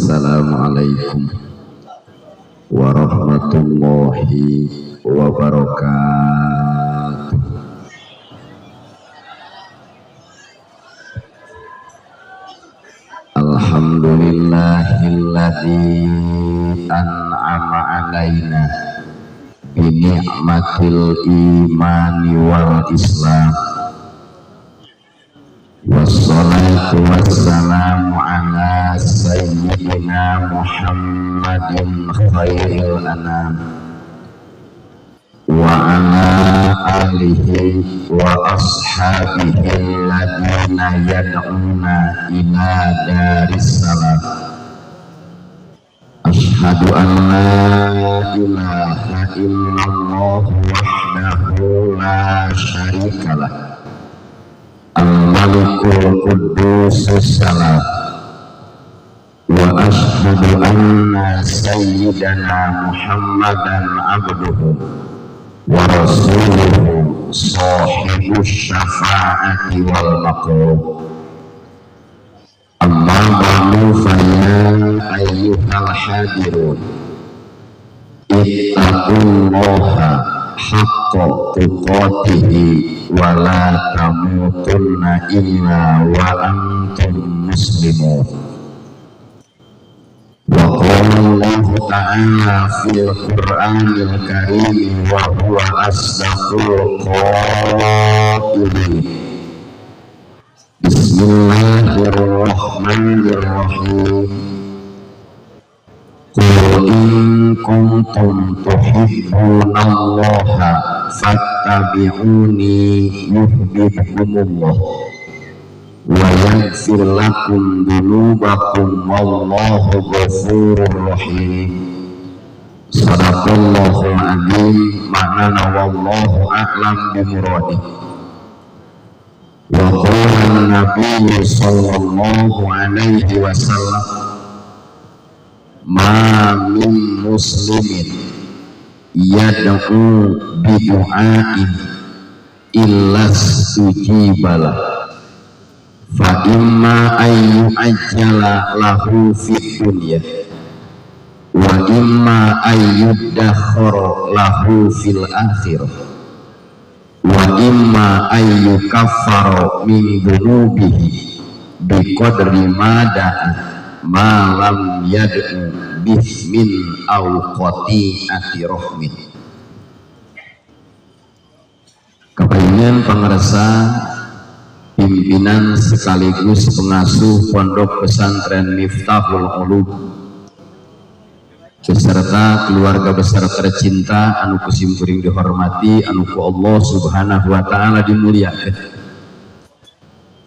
Assalamualaikum warahmatullahi wabarakatuh. Alhamdulillahilladzi an'ama alaina bi ni'matil imani wal islam. Wassalatu wassalamu ala sayyidina Muhammadin khairil anam wa ala alihi wa ashabihi alladhina yad'una ila daris salam. Ashhadu an la ilaha illallah wahdahu la syarikalah al-malikul quddusus salam wa ashhadu anna sayyidana Muhammadan abduhu wa rasuluhu sahibus syafaati wal maqam. Amma ba'du fa ya ayyuhal hadirun ittaqullaha haqqa tuqatihi wa la tamutunna illa wa antum muslimun. Wa qala Allahu ta'ala fil Qur'anil Karim wa huwa asdaqul qailin. Bismillahirrahmanirrahim. Qul in kuntum tuhibbunallaha fattabi'uni yuhibbukumullah wa yaghfir lakum dzunubakum wallahu ghafurur rahim. Sadaqallahul azim. Ma'nana wallahu a'lam bimuradih. Wa qala an-nabiy sallallahu alaihi wasallam ma min muslimin yad'u bi du'ain illa stujibalah fa imma ayyu ajjala lahu fid dunya wa imma ayyudakhara lahu fil akhirah wa imma ayyukaffara min dzunubihi bi qadri ma da'a ma lam yad'u bismin aw qati'ati rahmin. Kapayungan pangersa pimpinan sekaligus pengasuh Pondok Pesantren Miftahul Ulum beserta keluarga besar tercinta anu ku simkuring dihormati anu ku Allah Subhanahu wa taala dimuliakeun,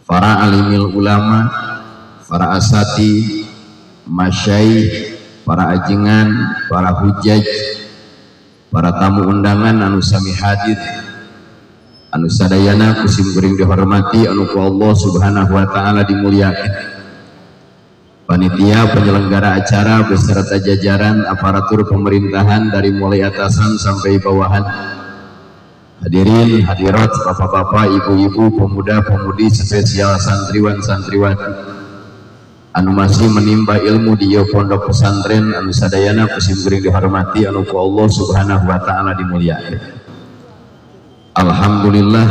para alimil ulama, para asati, masyaikh, para ajengan, para hujaj, para tamu undangan anu sami hadir anu sadayana ku simkuring dihormati anu ku Allah Subhanahu wa taala dimuliakeun, panitia penyelenggara acara beserta jajaran aparatur pemerintahan dari mulai atasan sampai bawahan, hadirin hadirat, bapak-bapak, ibu-ibu, pemuda-pemudi, spesial santriwan santriwati anu masih menimba ilmu di pondok pesantren anu sadayana ku simkuring dihormati anu ku Allah Subhanahu wa taala dimuliakeun. Alhamdulillah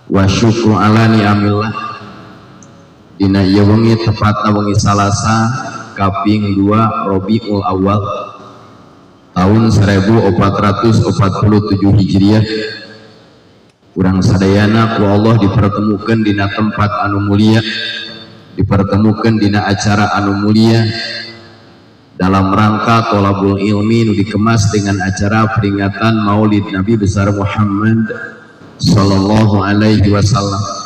wa syukru ala ni'amillah. Dina ieu wengi tepatna wengi Salasa kaping 2 Rabiul Awal tahun 1447 Hijriah, urang sadayana ku Allah dipertemukan dina tempat anu mulia, dipertemukan dina acara anu mulia dalam rangka tolabul ilmi nu dikemas dengan acara peringatan Maulid Nabi besar Muhammad sallallahu alaihi wasallam.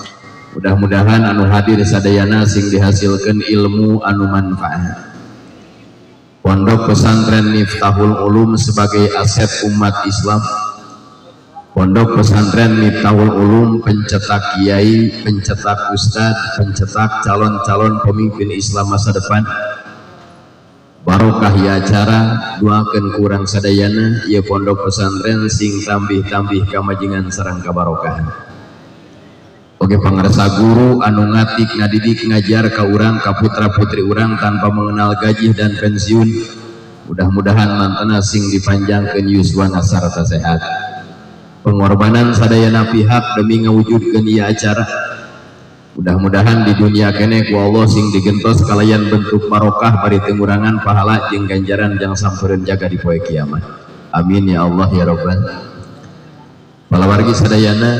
Mudah-mudahan anu hadir sadayana sing dihasilkan ilmu anu manfaat. Pondok Pesantren Miftahul Ulum sebagai aset umat Islam, Pondok Pesantren Miftahul Ulum pencetak kiai, pencetak ustad, pencetak calon-calon pemimpin Islam masa depan. Barokah ya acara, doakeun kurang sadayana ya pondok pesantren sing tambih-tambih kamajingan sareng kabarokahan. Oke pangarsa guru anu ngatik ngadidik ngajar ka urang ka putra-putri urang tanpa mengenal gaji dan pensiun. Mudah-mudahan mantena sing dipanjangkeun yuswana sarta sehat. Pengorbanan sadayana pihak demi ngawujudkeun ieu acara. Mudah-mudahan di dunia keneh ku Allah sing digentos kalayan bentuk barokah bari teu ngurangan pahala jeung ganjaran jang sampereun jaga di poe kiamat. Amin ya Allah ya Rabbal. Palawargi sadayana,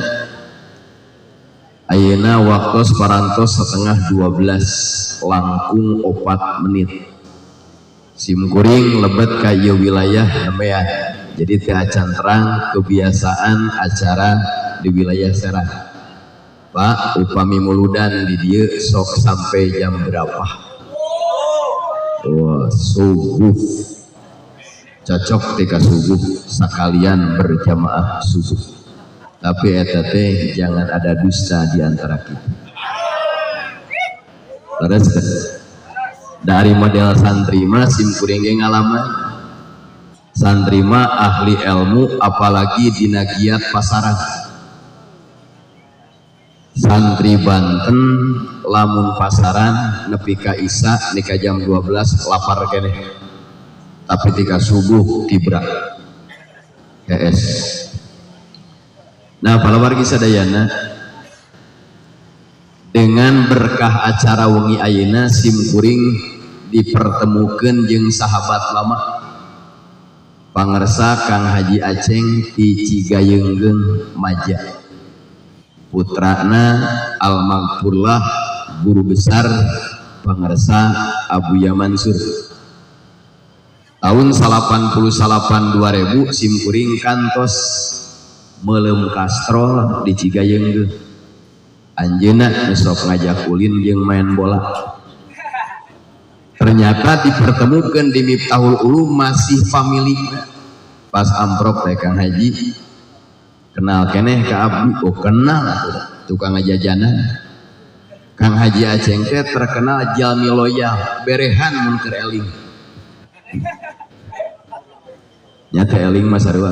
ayeuna waktos parantos 11.30 langkung 4 menit. Simkuring lebet ka ieu wilayah nembean. Jadi teu acan terang kebiasaan acara di wilayah Serang. Pak, upami muludan di dieu sok sampai jam berapa? Wah, subuh. Cocok tika subuh sekalian berjamaah subuh. Tapi eta teh jangan ada dusta di antara kita. Terus dari model santri mah simkuring ge ngalaman. Santri mah ahli ilmu apalagi dina giat pasaran. Santri Banten lamun pasaran nepi ka Isya nika jam 12 lapar keneh. Tapi tika subuh tibra. KS. Nah, palawargi sadayana, dengan berkah acara wengi ayeuna simkuring dipertemukeun jeung sahabat lama pangersa Kang Haji Aceng ti Cigayeunggeung Maja, putrana Al-Maghfurlah guru besar pangersa Abuya Mansur. Tahun 89 2000 simkuring kantos meuleum kastrol di Cigayeunggeung. Anjeunna nu sok ngajak ulin jeung main bola. Ternyata dipertemukan di Miftahul Ulum masih family. Pas amprok teh Kang Haji kenal keneh ka abdi, oh kenal atuh tukang ngajajanan. Kang Haji Aceng teh terkenal jalmi loyal, berehan mun keur eling. Nyata eling mah sarua.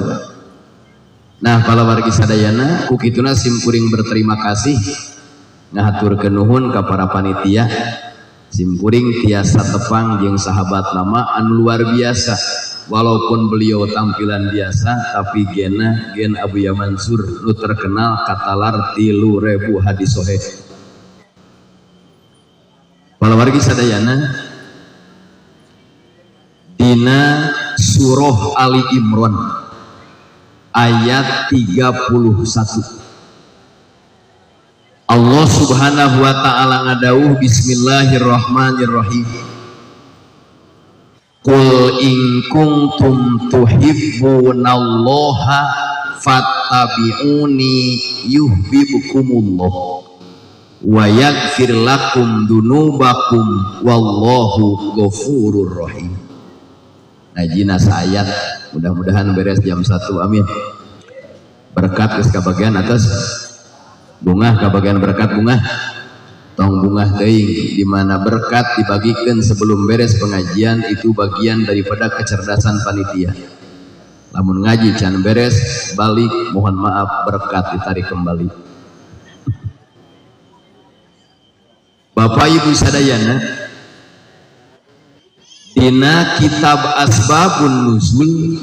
Nah, palawargi sadayana, ku kituna simkuring berterima kasih ngahaturkeun nuhun ka para panitia. Simkuring tiasa tepang jeung sahabat lama anu luar biasa. Walaupun beliau tampilan biasa, tapi gena gen Abuya Mansur nu terkenal katalar 3000 hadis soheh. Palawargi sadayana, dina surah Ali Imran ayat 31 Allah Subhanahu wa ta'ala ngadauh bismillahirrahmanirrahim. Qul in kuntum tuhibbunallaha fattabi'uni yuhibbukumullah wa yaghfir lakum dunubakum wallahu ghafurur rahim. Ngajina saayat, mudah-mudahan beres jam 1, amin. Berkat geus kabagian atas bungah, kabagian berkat bungah. Tong bungah teuing, di mana berkat dibagikan sebelum beres pengajian itu bagian daripada kecerdasan panitia. Lamun ngaji can beres balik, mohon maaf berkat ditarik kembali. Bapak Ibu sadayana, dina kitab Asbabun Nuzul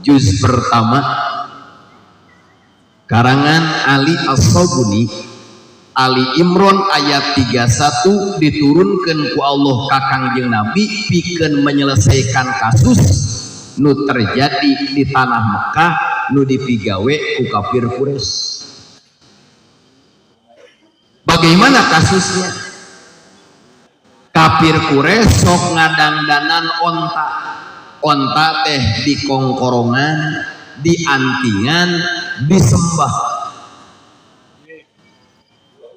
juz pertama karangan Ali As-Sabuni, Ali Imran ayat 31 diturunkan ku Allah ka Kangjeng Nabi pikeun menyelesaikan kasus nu terjadi di tanah Mekah nu dipigawe ku kafir Quraisy. Bagaimana kasusnya? Kafir Quraisy sok ngadangdanan onta. Onta teh dikongkorongan, diantingan, disembah.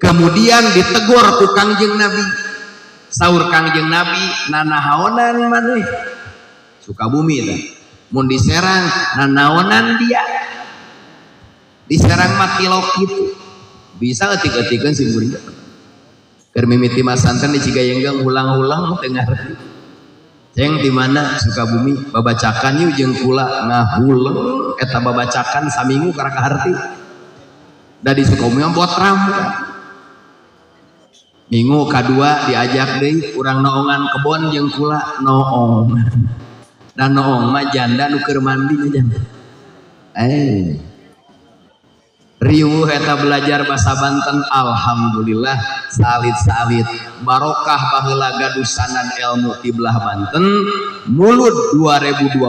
Kemudian ditegur ku Kangjeng Nabi. Saur Kangjeng Nabi, nanahaonan maneh? Sukabumi teh. Mun diserang nanaonan dia? Diserang mah tilok kitu. Bisa eutik-eutikeun sing kuring. Keur mimiti masanten di Cigayenggang ulang-ulang teu ngarti. Ceng di mana Sukabumi babacakan yeuh jeung kula ngahuleng eta babacakan saminggu karek kaharti. Da di Sukabumi mah botram. Minggu kadua diajak deui urang noongan kebon jeung kula noong. Dan noong mah janda nu keur mandi nya janda. Eh. Riuh eta belajar bahasa Banten, alhamdulillah salit-salit barokah baheula gaduh sanad ilmu ti belah Banten. Mulud 2025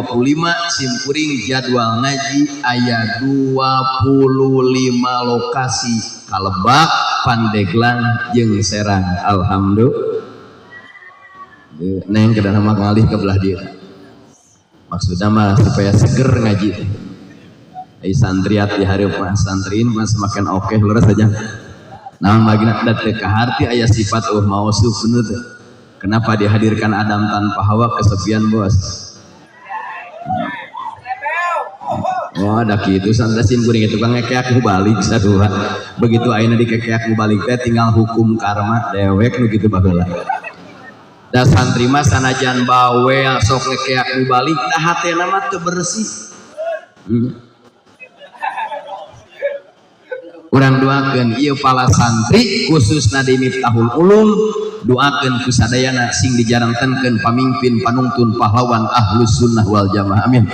simkuring jadwal ngaji aya 25 lokasi, ka Lebak, Pandeglang jeung Serang. Alhamdulillah. Neng kedah mah ngalih ke belah dieu, maksudnya mah supaya seger ngaji teh. Ai santriat di hareup mah, santriin mah semakin oke, lurus saja. Nah, magna da teu kaharti aya sifat mausuf, bener teu? Kenapa dihadirkan Adam tanpa Hawa? Kesepian, bos. Oh, ada gitu santai sim kuring itu kan ngekeak balik sarua. Begitu ayeuna dikekeak balik teh tinggal hukum karma dewek nu kitu baheula. Da santri mah sanajan bawel sok ngekeak balik, da hatena mah teu bersih. Urang doakeun ieu pala santri, khususna di Miftahul Ulum, doakeun ku sadayana sing dijarantenkeun pamimpin, panuntun, pahlawan Ahlus Sunnah wal Jamaah, amin.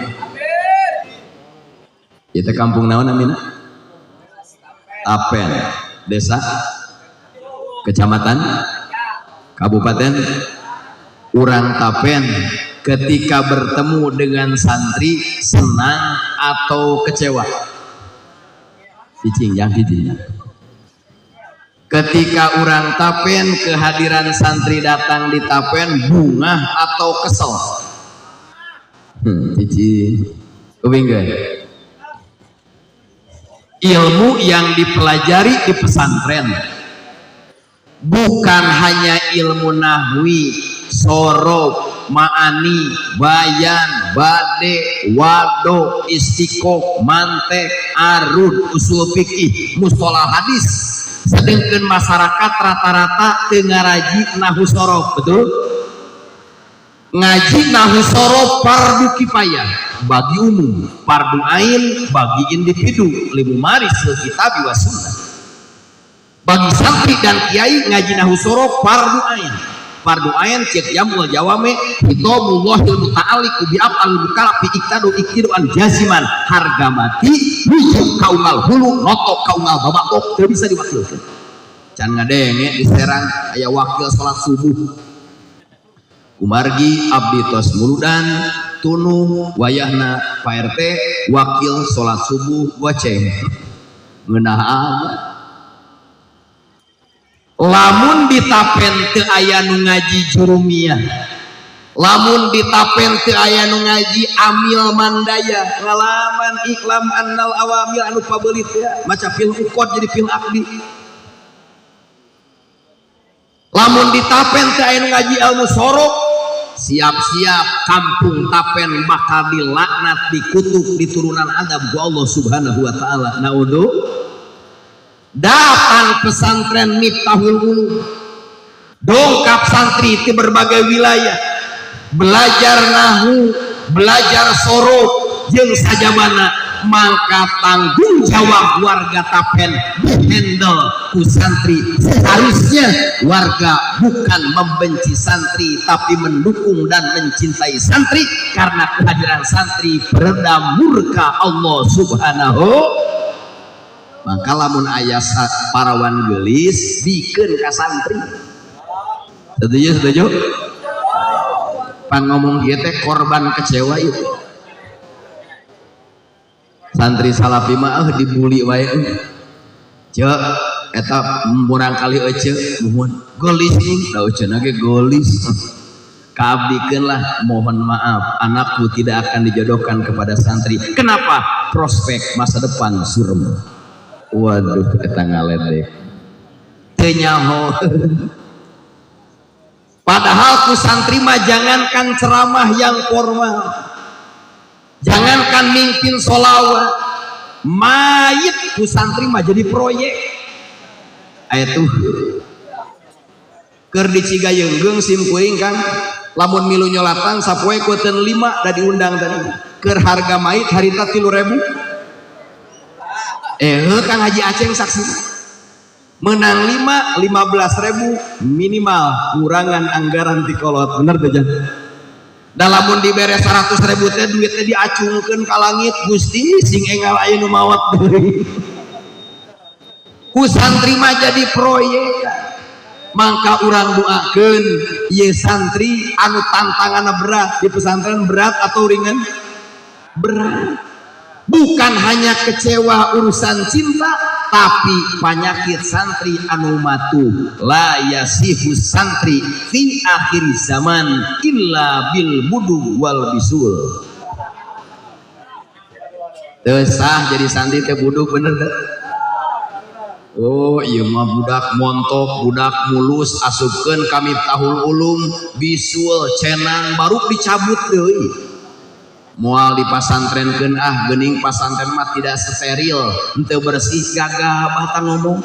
Ieu teh kampung naon amina? Tapen, desa, kecamatan, kabupaten. Urang Tapen ketika bertemu dengan santri senang atau kecewa? Cicing, jangan cicing. Ketika urang Tapen kehadiran santri datang di Tapen, bungah atau kesel? Cicing. Kuping. Ilmu yang dipelajari di pesantren bukan hanya ilmu nahwi, sorof, ma'ani, bayan, bade, wado, istiqoq, mantek, arud, usul fikih, mustolah hadis. Sedangkan masyarakat rata-rata teu ngaraji nahu sorof, betul? Ngaji nahu sorof fardu kifayah bagi umum, fardu ain bagi individu, limumaris kitab wa sunnah. Bagi santri dan kiai ngaji nahu sorof fardu ain. Fardu ain cek Jam'ul Jawame, hitobullahil muta'alliqu bi af'al mukallafi iktadu iktiduan jaziman, harga mati, rujuk ka unggal hulu notok ka unggal babatok, teu bisa diwakilkeun. Can ngadenge di Serang aya wakil salat subuh. Kumargi abdi tos muludan tunuh wayahna Pak RT wakil salat subuh goceng, ngeunah amat. Lamun ditapen teu aya nu ngaji jurumiyah, lamun ditapen teu aya nu ngaji amil mandaya, ngalaman iklam annal awamil anu pabeulit ya maca fil uqad jadi fil aqdi. Lamun ditapen teu aya nu ngaji ilmu sorof, siap-siap kampung Tapen bakal dilaknat, dikutuk, diturunan azab ku Allah Subhanahu wa taala. Naudzu. Datang pesantren Miftahul Ulum, dongkap santri di berbagai wilayah belajar nahu, belajar sorof jeung sajabana, maka tanggung jawab warga Tapen dihandle ku santri. Seharusnya warga bukan membenci santri, tapi mendukung dan mencintai santri, karena kehadiran santri peredam murka Allah Subhanahu. Maka lamun aya parawan gelis, bikeun ka santri. Setuju? Setuju? Pan ngomong kieu teh korban kecewa itu. Santri salafi mah dibully wae. Cek eta murang kali ece muhun gelis ning da eceuna ge gelis. Kaabdikeun lah, mohon maaf, anakku tidak akan dijodohkan kepada santri. Kenapa? Prospek masa depan surem. Waduh, eta ngaledek. Teu nyaho. Padahal ku santri mah jangankan ceramah yang formal, jangankan mimpin solawat, mayit ku santri mah jadi proyek. Aya tuh keur di Cigayeunggeung sim kuring, Kang, lamun milu nyolatan sapoe kueteun 5 da diundang tadi. Keur harga mayit harita 3000. Kang Haji Aceng saksi. Menang 5, 15 ribu minimal kurangan anggaran ti kolot, bener teh? Jan dalamun dibere 100 ribu teh, duitnya diacungkeun ka langit, "Gusti, sing enggal aya nu maot deui." Ku santri mah jadi proyek. Mangka urang doakeun ieu santri anu tantanganna berat di pesantren. Berat atau ringan? Berat. Bukan hanya kecewa urusan cinta, tapi penyakit santri anu matuh. La yasihu santri fi akhir zaman illa bil budu wal bisul. Teu sah jadi santri teh buduk, bener teh? Oh iya mah budak montok, budak mulus, asupkeun ka Miftahul Ulum, bisul cenang, baru dicabut deui. Moal dipasantrenkeun ah, geuning pasantren mah tidak steril, henteu bersih, gagah bahkan ngomong.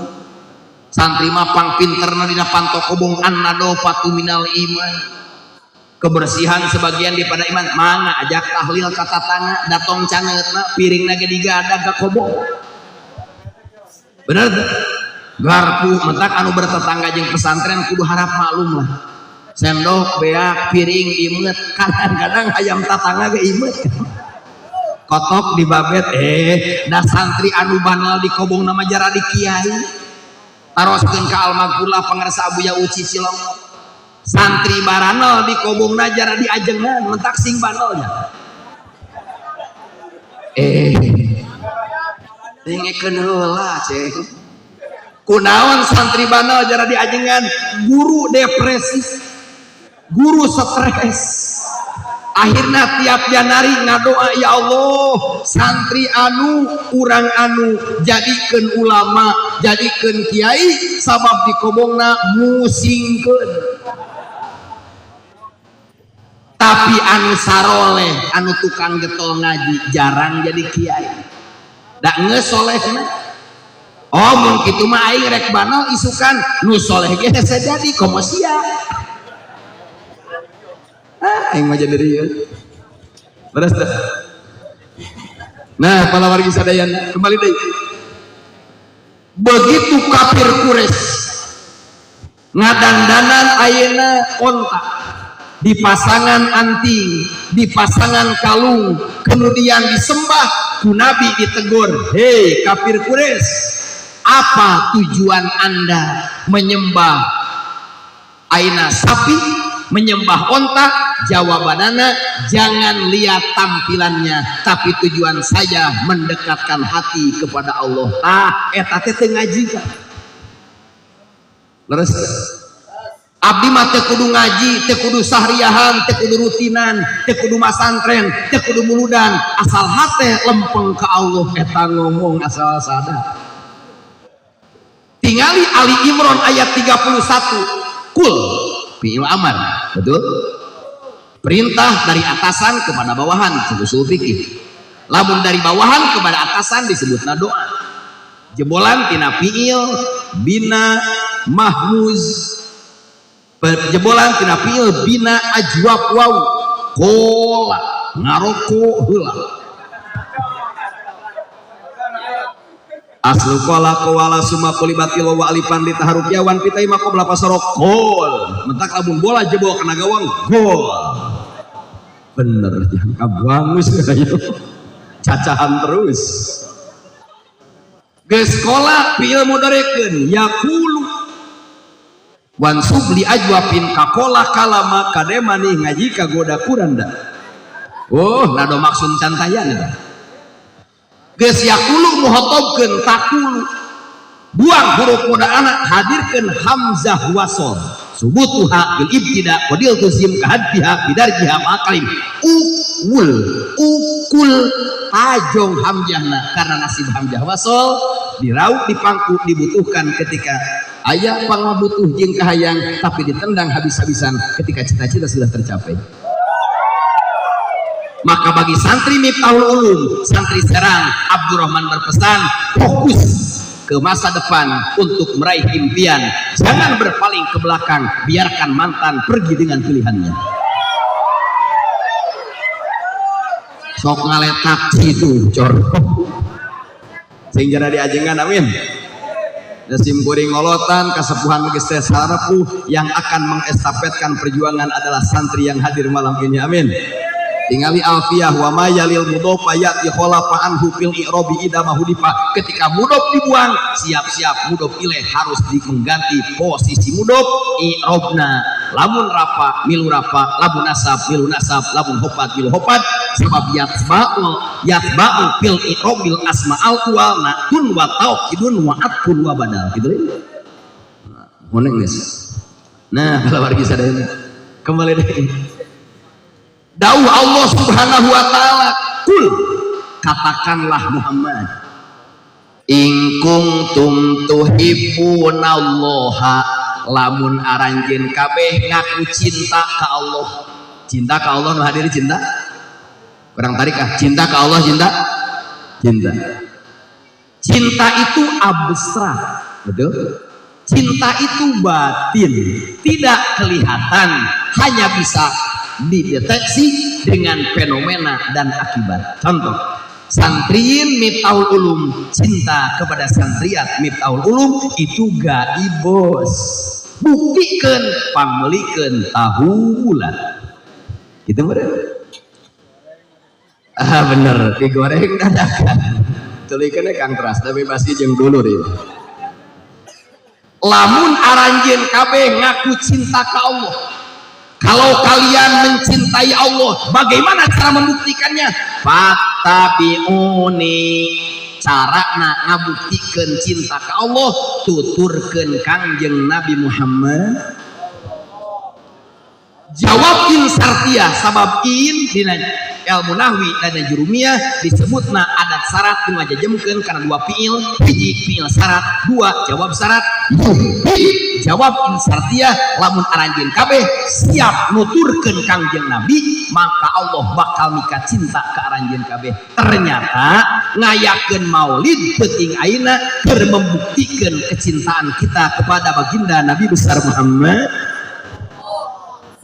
Santri mah pang pinterna dina panto kobong, an-nadhofatu minal iman. Kebersihan sebagian daripada iman. Mangga ajak tahlil ka tatangga, datong cangeutna, piringna ge digadag ka kobong. Bener teu? Garpu mentak anu bertetangga jeung pesantren kudu harap maklum lah. Sendok beak, piring imet, kadang-kadang hayam tatangga ge imet, kotok dibabet. Da santri anu banal di kobong nama jara di kiai. Taroskeun ka almagfurlah pangarsa Abuya Uci Cilongok, santri baranal di kobongna jara di ajengan, mentak sing banalnya. Dengekeun heula ceng, kunaon santri banal jara di ajengan? Guru depresi, guru stres, akhirnya tiap Januari ngadoa, "Ya Allah, santri anu urang anu jadikan ulama, jadikan kiai, sabab di kobongna musingkeun." Tapi anu saroleh, anu tukang getol ngaji, jarang jadi kiai, da geus solehna. Oh, mun kitu mah aing rek banal isukan, nu soleh ge hese jadi, komo sia. Ah, aing mah jadi rieu. Terus teh. Nah, para wargi sadayana, kembali deui. Begitu kafir Quraisy ngadandanan ayeuna onta, di pasangan anting, di pasangan kalung, kemudian disembah, ku Nabi ditegur, "Hei kafir Quraisy, apa tujuan Anda menyembah aina sapi, menyembah onta?" Jawabanana, "Jangan lihat tampilannya, tapi tujuan saya mendekatkan hati kepada Allah." Ah, eta teh teu ngaji kan? Leres. Abdi mah teu kudu ngaji, teu kudu sahriyahan, teu kudu rutinan, teu kudu masantren, teu kudu muludan, asal hate lempeng ke Allah, eta ngomong asal sadar. Tingali Ali Imran ayat 31. Kul fi'il amar, betul? Perintah dari atasan kepada bawahan, usul fikih. Lamun dari bawahan kepada atasan disebutna doa. Jebolan tina fi'il bina mahmuz, jebolan tina fi'il bina ajwab waw, kola ngaroko heula. Aslu kola kowala summa qulibatil wa alifan li taharukiya wan fitai ma qabla fasara gol. Mentak lamun bola jebol kana gawang, gol. Bener, jangan kabangus ayo cacahan terus. Geus kola fi'il mudhorekeun yaqulu wansub li ajwafin kakola kalama kade manih ngaji kagoda kuranda. Oh, nado maksud cantayan eta. Geus yaqulu muhotobkeun taqulu, buang huruf mudana, hadirkeun hamzah wasol, subutuha bil ibtida qadil tuzim kahadbiha bidarjiha maqalim ukul ukul tajong hamzahna karena nasib hamzah wasol diraup dipangku dibutuhkan ketika aya pangabutuh jeung kahayang, tapi ditendang habis-habisan ketika cita-cita sudah tercapai. Maka bagi santri Miftahul Ulum, santri Serang, Abdurrahman berpesan, fokus ke masa depan untuk meraih impian, jangan berpaling ke belakang, biarkan mantan pergi dengan pilihannya. Sok ngaletak situ cor sing jara diajengan, amin. Da sim kuring ngolotan kasepuhan geus teh sarepuh, yang akan mengestafetkan perjuangan adalah santri yang hadir malam ini. Amin. Tingali alfiyah, wa ma yalil mudhofa yati khalafa anhu fil i'rabi idza mahudifa. Ketika mudhof dibuang, siap-siap mudhof ilaih harus mengganti posisi mudhof. I'rabna lamun rafa milu rafa, lamun nasab milu nasab, lamun hofad milu hofad, sebab yatba'u yatba'u fil i'rabil asma'al tual natun wa tauqidun wa atfun wa badal, gitu. Nah, geus. Nah, kalau wargi sadayana, kembali deui. Dawuh Allah Subhanahu wa taala, "Kul," katakanlah Muhammad, "in kuntum tuhibbunallaha," lamun aranjeun kabeh ngaku cinta ka Allah. Cinta ka Allah, nu hadir cinta? Kurang tarik ah. Cinta ka Allah, cinta? Cinta. Cinta itu abstrak, betul? Cinta itu batin, tidak kelihatan, hanya bisa dideteksi dengan fenomena dan akibat. Contoh, santriin Miftahul Ulum cinta kepada santriat Miftahul Ulum itu gaib, bos. Buktikan, pangmeulikeun tahu bulat. Itu bener. Ah, bener, digoreng dadakan. Tulikeun Kang Teras, tapi pasti jeung dulur ieu. Lamun aranjeun kabeh ngaku cinta ka Allah, kalau kalian mencintai Allah, bagaimana cara membuktikannya? Fattabi'uni, carana ngabuktikeun cinta ka Allah, tuturkeun Kangjeng Nabi Muhammad. Jawab in sartiah, sabab in dina ilmu nahwi dan jurumiyah disebutna adat syarat nu ngajajemkeun kana dua fiil, hiji fiil syarat, dua jawab syarat. Jawab in sartiah, lamun aranjeun kabeh siap nuturkeun Kangjeng Nabi, maka Allah bakal mika cinta ke aranjeun kabeh. Ternyata ngayakeun maulid peuting ayeuna keur membuktikan kecintaan kita kepada baginda Nabi besar Muhammad.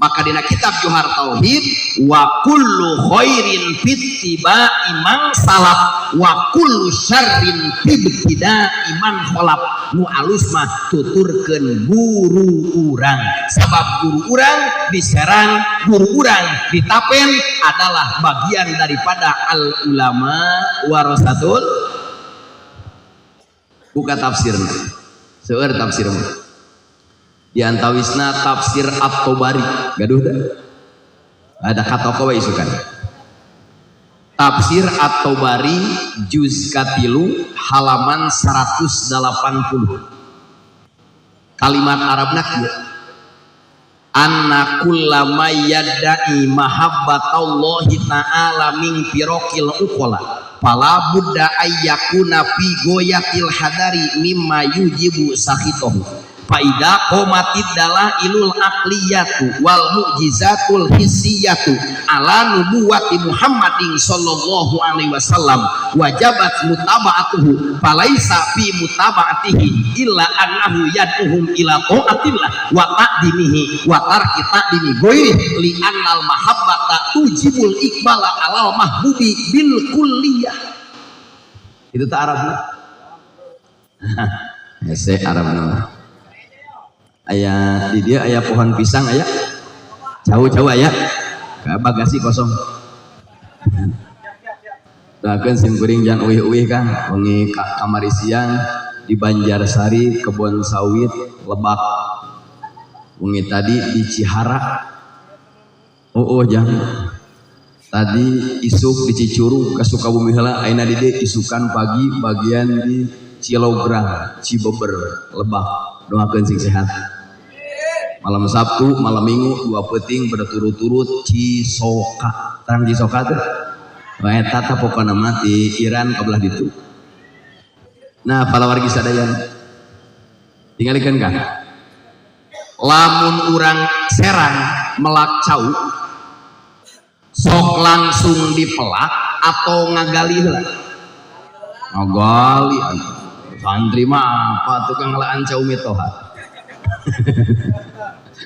Maka dina kitab Johar Tauhid, wa kullu khairin fittiba'i man salaf wa kullu syarrin fibtida'i man kholaf. Nu alus mah tuturkeun guru urang, sabab guru urang diserang, guru urang ditapen adalah bagian daripada al ulama warasatul. Buka tafsirna, seueur tafsirna, di antawisna tafsir At-Tabari. Gaduh dah ada kata we isukan tafsir At-Tabari juz katilu halaman 180, kalimat Arabna kieu, anna kullama yadda'i mahabbatallahi ta'ala min firaqil uqala fala budda ayyakuna fi goyatil hadari mimma yujibu sakhitahu faida qomatid dalailul aqliyatu wal mu'jizatul hissiyatu ala nubuwati Muhammadin sallallahu alaihi wasallam wajabat mutaba'atuhu falaisa fi mutaba'atihi illa annahu yad'uhum ila ta'atillah wa ta'dimihi wa tarki ta'dimi ghairi li annal mahabbata tujibul iqbala alal mahbubi bil kulliyah. Itu tak Arabna. Hese Arabna. Aya di dia, aya pohon pisang, aya jauh-jauh, aya ke bagasi kosong. Doakeun sim kuring jangan uih-uih kan. Wengi kamari siang di Banjarsari, Kebon Sawit, Lebak. Wengi tadi di Cihara. Oh, jangan tadi isuk di Cicurug ke Sukabumi heula, ayeuna di dieu isukan pagi bagian di Cilograng, Cibeber, Lebak. Doakeun sing sehat. Malam Sabtu, malam Minggu, dua peting berturut-turut Cisoka. Terang Cisoka tuh. Wah, eta tah pokona mah di Iran kabelah ditu. Nah, para wargi sadayana. Tingalikeun kan? Lamun urang Serang melak cau, sok langsung dipelak atau ngagali heula? Ngagali. Santri mah apa tukang ngelaan cau mitoha.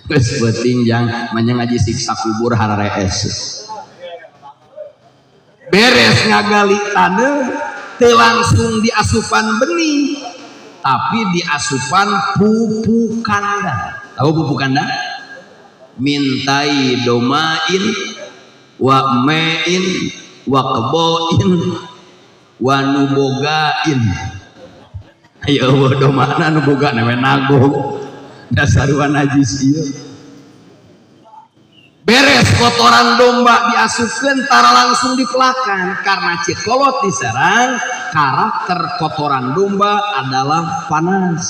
Geus peuting jang manya ngaji siksa kubur hararees. Beres ngagali taneuh teu langsung diasupan benih. Tapi diasupan pupuk kandang. Tahu pupuk kandang? Mintai domain wa mein wa keboin wa nubogain. Ayo eueuh domana nu boga we nagog. Dasar najis ieu. Beres kotoran domba diasupkeun tara langsung dipelakan karena cikolot diserang karakter kotoran domba adalah panas.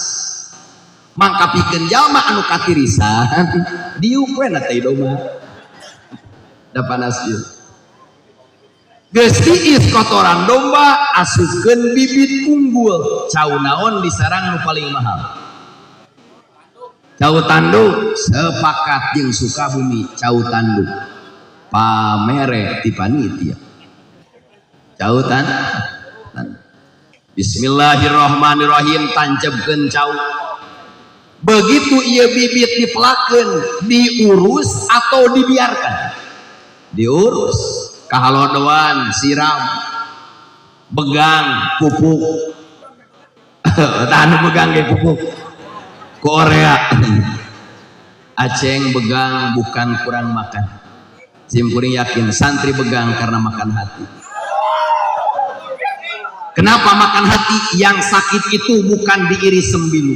Mangka pikeun jalma anu katirisan diuk we na tai domba. Da panas ieu. Geus tiis kotoran domba asupkeun bibit unggul. Cau naon diserang nu paling mahal? Cau tanduk. Sepakat jeung Sukabumi cau tanduk. Pamere ti panitia. Cau tanduk. Bismillahirrahmanirrahim tancebkeun cau. Begitu ieu bibit dipelakeun, diurus atau dibiarkan? Diurus. Kahalodoan, siram, begang, pupuk. Tah begang ge pupuk. Korea. Aceng begang bukan kurang makan. Simkuring yakin santri begang karena makan hati. Kenapa makan hati? Yang sakit itu bukan diiris sembilu.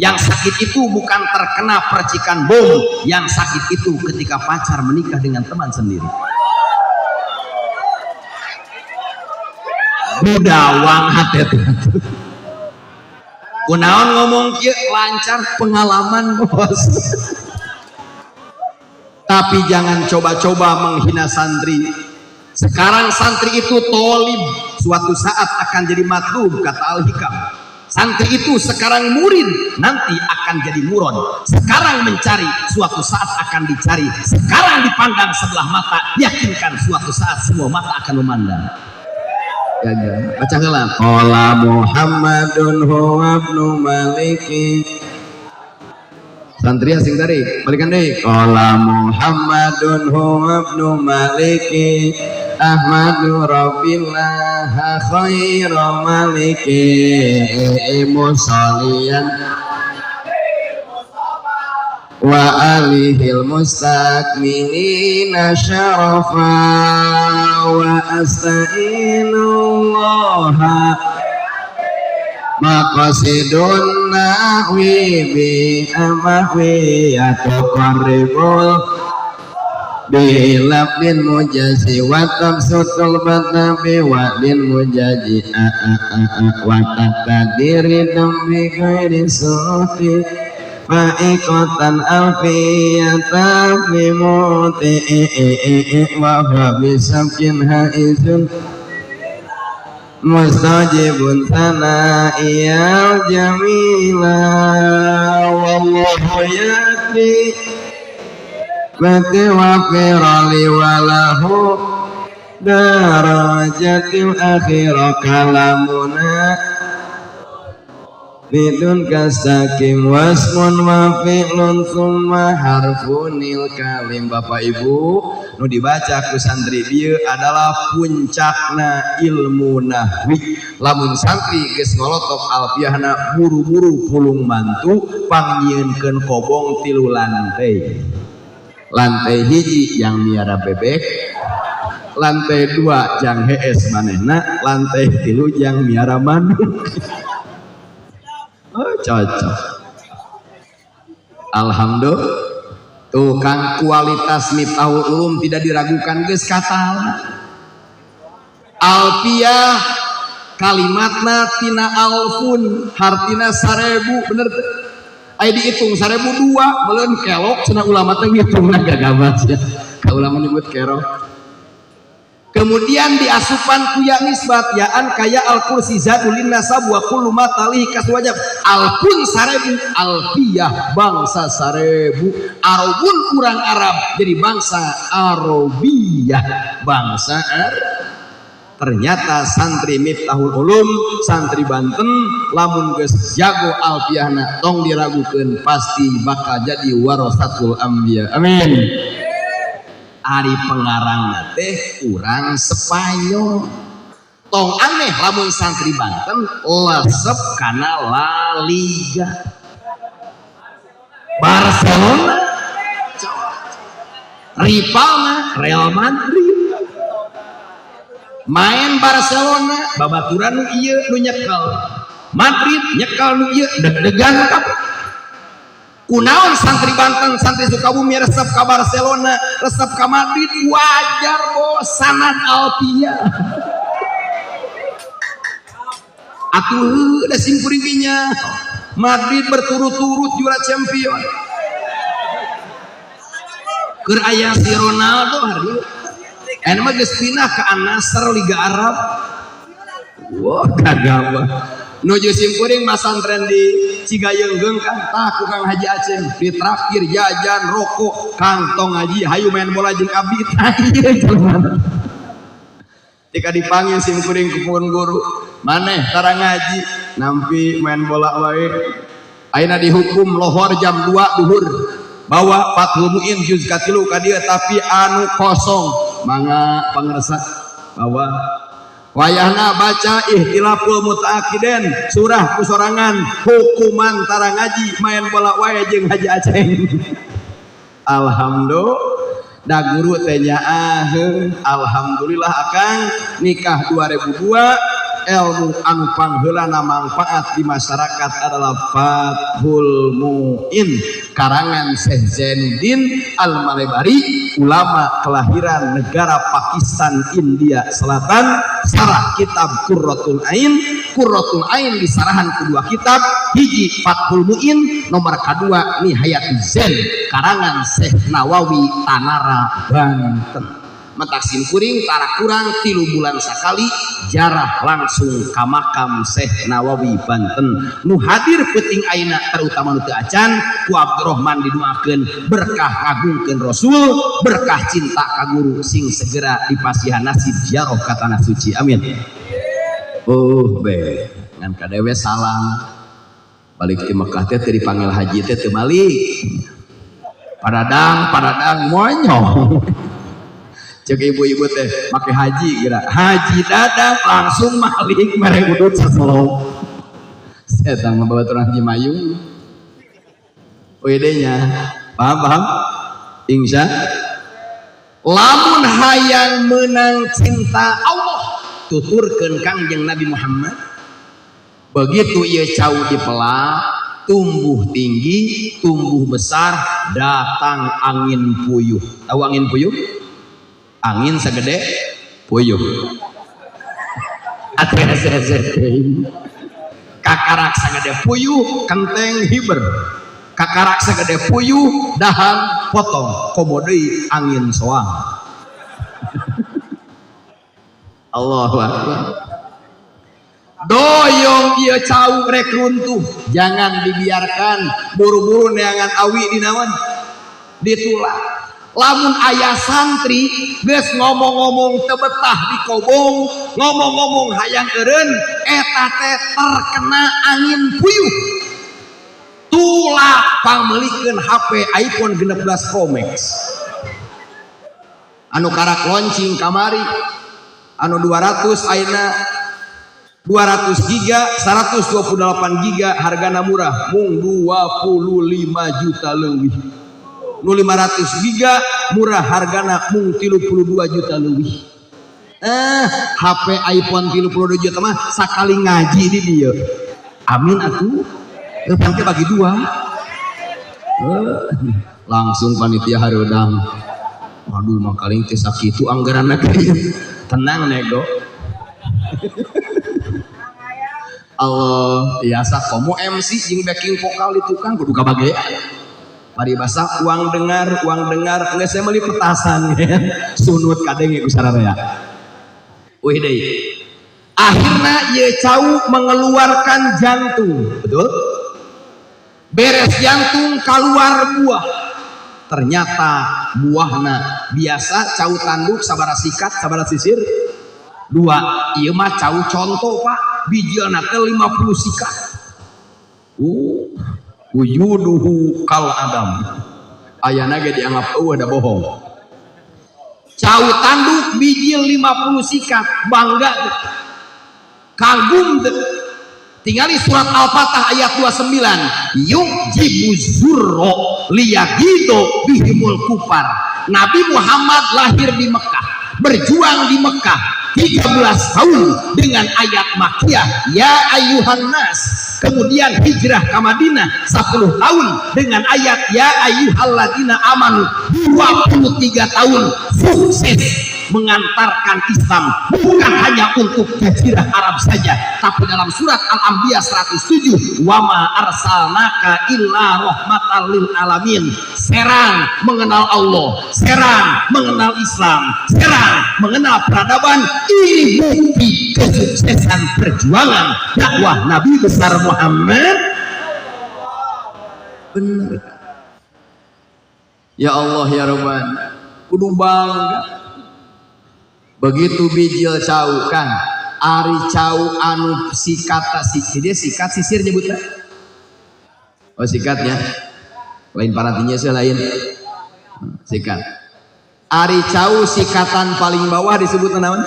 Yang sakit itu bukan terkena percikan bom. Yang sakit itu ketika pacar menikah dengan teman sendiri. Budawang hati itu. Kunaon ngomong kieu lancar pengalaman bos. Tapi jangan coba-coba menghina santri. Sekarang santri itu tolib, suatu saat akan jadi matlub kata Al-Hikam. Santri itu sekarang murid, nanti akan jadi murad. Sekarang mencari, suatu saat akan dicari. Sekarang dipandang sebelah mata, yakinkan suatu saat semua mata akan memandang. Ya, baca heula. Qala Muhammadun huwa ibnu Maliki. Santri asing tarik, balikan deui. Qala Muhammadun huwa ibnu Maliki. Ahmadu Rabbillah khairu maliki musalian wa alihil mustakmilina syarafa wa asta'inullaha maqasidun nahwi bi amahwi yatuqarribul bilabdin mujazi wa tabsutul batna bi wadin mujazi a a a wa taqdiri dami ghairi suti fa'iqatan alfiyata fi muti wa huwa bisabkin haizun mustajibun thana'iyal jamila wallahu yakfi mati wa firali walahu darajatil akhirah kalamuna bidun kastakim wasmun wa fi'lun thumma harfunil kalim. Bapak Ibu nu dibaca ku santri bieu adalah puncakna ilmu nahwi. Lamun santri geus ngolotok alfiahna buru-buru pulung mantu pangnyieunkeun kobong 3 lantai. Lantai hiji yang miara bebek, lantai 2 jang hees manehna, lantai 3 jang miara manuk. Oh, cocok. Alhamdulillah. Tukang kualitas Miftahul Ulum tidak diragukan geus katala. Alfiah kalimatna tina alfun hartina 1000 bener teu? Aya dihitung 1002 meuleun kelok cenah ulama teh ngitungna gagabas ya. Ka ulama nyebut kerok. Kemudian diasupan ku ya nisbat yaan kaya al kursi zadulin nasab wa kullu ma talihi kaswajab. Alpun 1000 alfiyah bangsa 1000 arabun kurang Arab jadi bangsa Arabiyah bangsa Arab. Ternyata santri Miftahul Ulum santri Banten lamun geus jago alfiyahna tong diragukeun pasti bakal jadi warasatul anbiya. Amin. Ari pengarangna teh urang Spanyol. Tong aneh lamun santri Banten lesep kana La Liga, Barcelona, rivalna Real Madrid. Main Barcelona, babaturan nu ieu nu nyekel Madrid, nyekel nu ieu, deg-degan kabeh. Kunaon santri Banten, santri Sukabumi resep ka Barcelona, resep ka Madrid? Wajar bos, sanad alfiyah atuh. Da simkuring nya Madrid berturut-turut juara champion, keur aya si Ronaldo. Hari ini mah geus pindah ke Al Nassr, Liga Arab. Wah, kagak nuju simkuring masantren di Cigayeunggeung kan. Tah, ku Kang Haji Aceng ditraktir jajan, rokok. "Kang, tong ngaji, hayu main bola jeung abdi." Tah, ieu jelema. Ketika dipanggil simkuring ke pun guru, "Maneh tara ngaji, nampi main bola wae." Ayeuna dihukum lohor jam 2 duhur, bawa Fathul Muin juz katilu ka dieu, tapi anu kosong. "Mangga pangersa." Bawa, wayahna baca Ikhtilaful Mutaakidin, surah ku sorangan. Hukuman tara ngaji, main bola wae jeung Haji Aceng. Alhamdulillah, da guru teh nyaah. Alhamdulillah, akang nikah 2002, ilmu anu pangheulana manfaat di masyarakat adalah Fathul Muin karangan Syekh Zainuddin Al-Malebari, ulama kelahiran negara Pakistan, India Selatan, sarah kitab Qurratul Ain. Qurratul Ain disarahan kedua kitab, hiji Fathul Muin, nomor kedua Nihayatul Zain karangan Syekh Nawawi Tanara, Banten. Matak simkuring tara kurang 3 bulan sekali jarah langsung ka makam Syekh Nawawi Banten. Nu hadir peuting ayeuna, terutama nu teu acan, ku Abdurrahman didoakeun berkah ngagungkeun Rasul, berkah cinta ka guru, sing segera dipasihan nasib ziarah ka tanah suci, amin. Oh be ngan kadewe salam balik di Mekah teh, teu dipanggil haji teh teu balik. Paradang paradang monyong, cek ibu-ibu teh make haji kira haji Dadang langsung malik mere udut saselop. Setan membawa turun haji mayung. Nya paham, paham, insya. Lamun hayang menang cinta Allah, tuturkeun Kangjeng Nabi Muhammad, begitu ia cau dipelak, tumbuh tinggi, tumbuh besar, datang angin puyuh. Tahu angin puyuh? Angin segede puyuh. Kakarak sagede puyuh, kenteng hiber. Kakarak segede puyuh, dahan potong. Komo deui angin soang. Allahu Akbar. Doyong ieu cau rek runtuh, jangan dibiarkan. Buru-buru neangan awi di naon, ditulak. Lamun ayah santri geus ngomong-ngomong teu betah di kobong, ngomong-ngomong hayang eureun, eta teh terkena angin puyuh. Tulak, pangmeulikeun HP iPhone 16 Pro Max anu karak launching kamari, anu 200, ayeuna 200 giga, 128 giga, hargana murah mung 25 juta leuwih. Nu 500 giga murah, hargana mung 32 juta leuwih. Eh, HP iPhone 32 juta mah sakali ngaji di dieu. Amin atuh. Eh, pangke bagi dua. Eh, langsung panitia hareudang. Waduh, makaling teh sakitu anggaranna. Tenang nego. Allah biasa komo MC jeung backing vokal di tukang kudu kabagean. Paribasa uang dengar, uang dengar, geus saya meuli petasan sunut kadenge ku sararea. Wih deui. Akhirna ieu cau mengeluarkan jantung, betul? Beres jantung keluar buah. Ternyata buahna biasa cau tanduk sabara sikat, sabara sisir? Dua. Ieu mah cau contoh, Pak, bijilna teh 50 sikat. Wujuduhu kal adam. Ayana ge dianggap eueuh, da bohong. Cau tanduk bijil 50 sikat, bangga tuh. Kagum teu? Tingali surat Al-Fatah ayat 29, yujibu zurro liyagido bihimul kufar. Nabi Muhammad lahir di Mekah, berjuang di Mekah 13 tahun dengan ayat Makkiyah ya ayyuhan nas, kemudian hijrah ke Madinah 10 tahun dengan ayat ya ayyuhalladzina amanu, 23 tahun sukses mengantarkan Islam bukan hanya untuk jazirah Arab saja, tapi dalam surat Al-Anbiya 107, wama arsalnaka illa rahmatan lil alamin. Serang mengenal Allah, serang mengenal Islam, serang mengenal peradaban. Ini bukti kesuksesan perjuangan dakwah Nabi besar Muhammad. Bener ya Allah ya Rabbana, kudu bangga. Begitu bijil cau kan, ari cau anu sikat, si dia sikat sisir nyebutnya, oh sikatnya lain, parantinya sih lain sikat. Ari cau sikatan paling bawah disebut naon?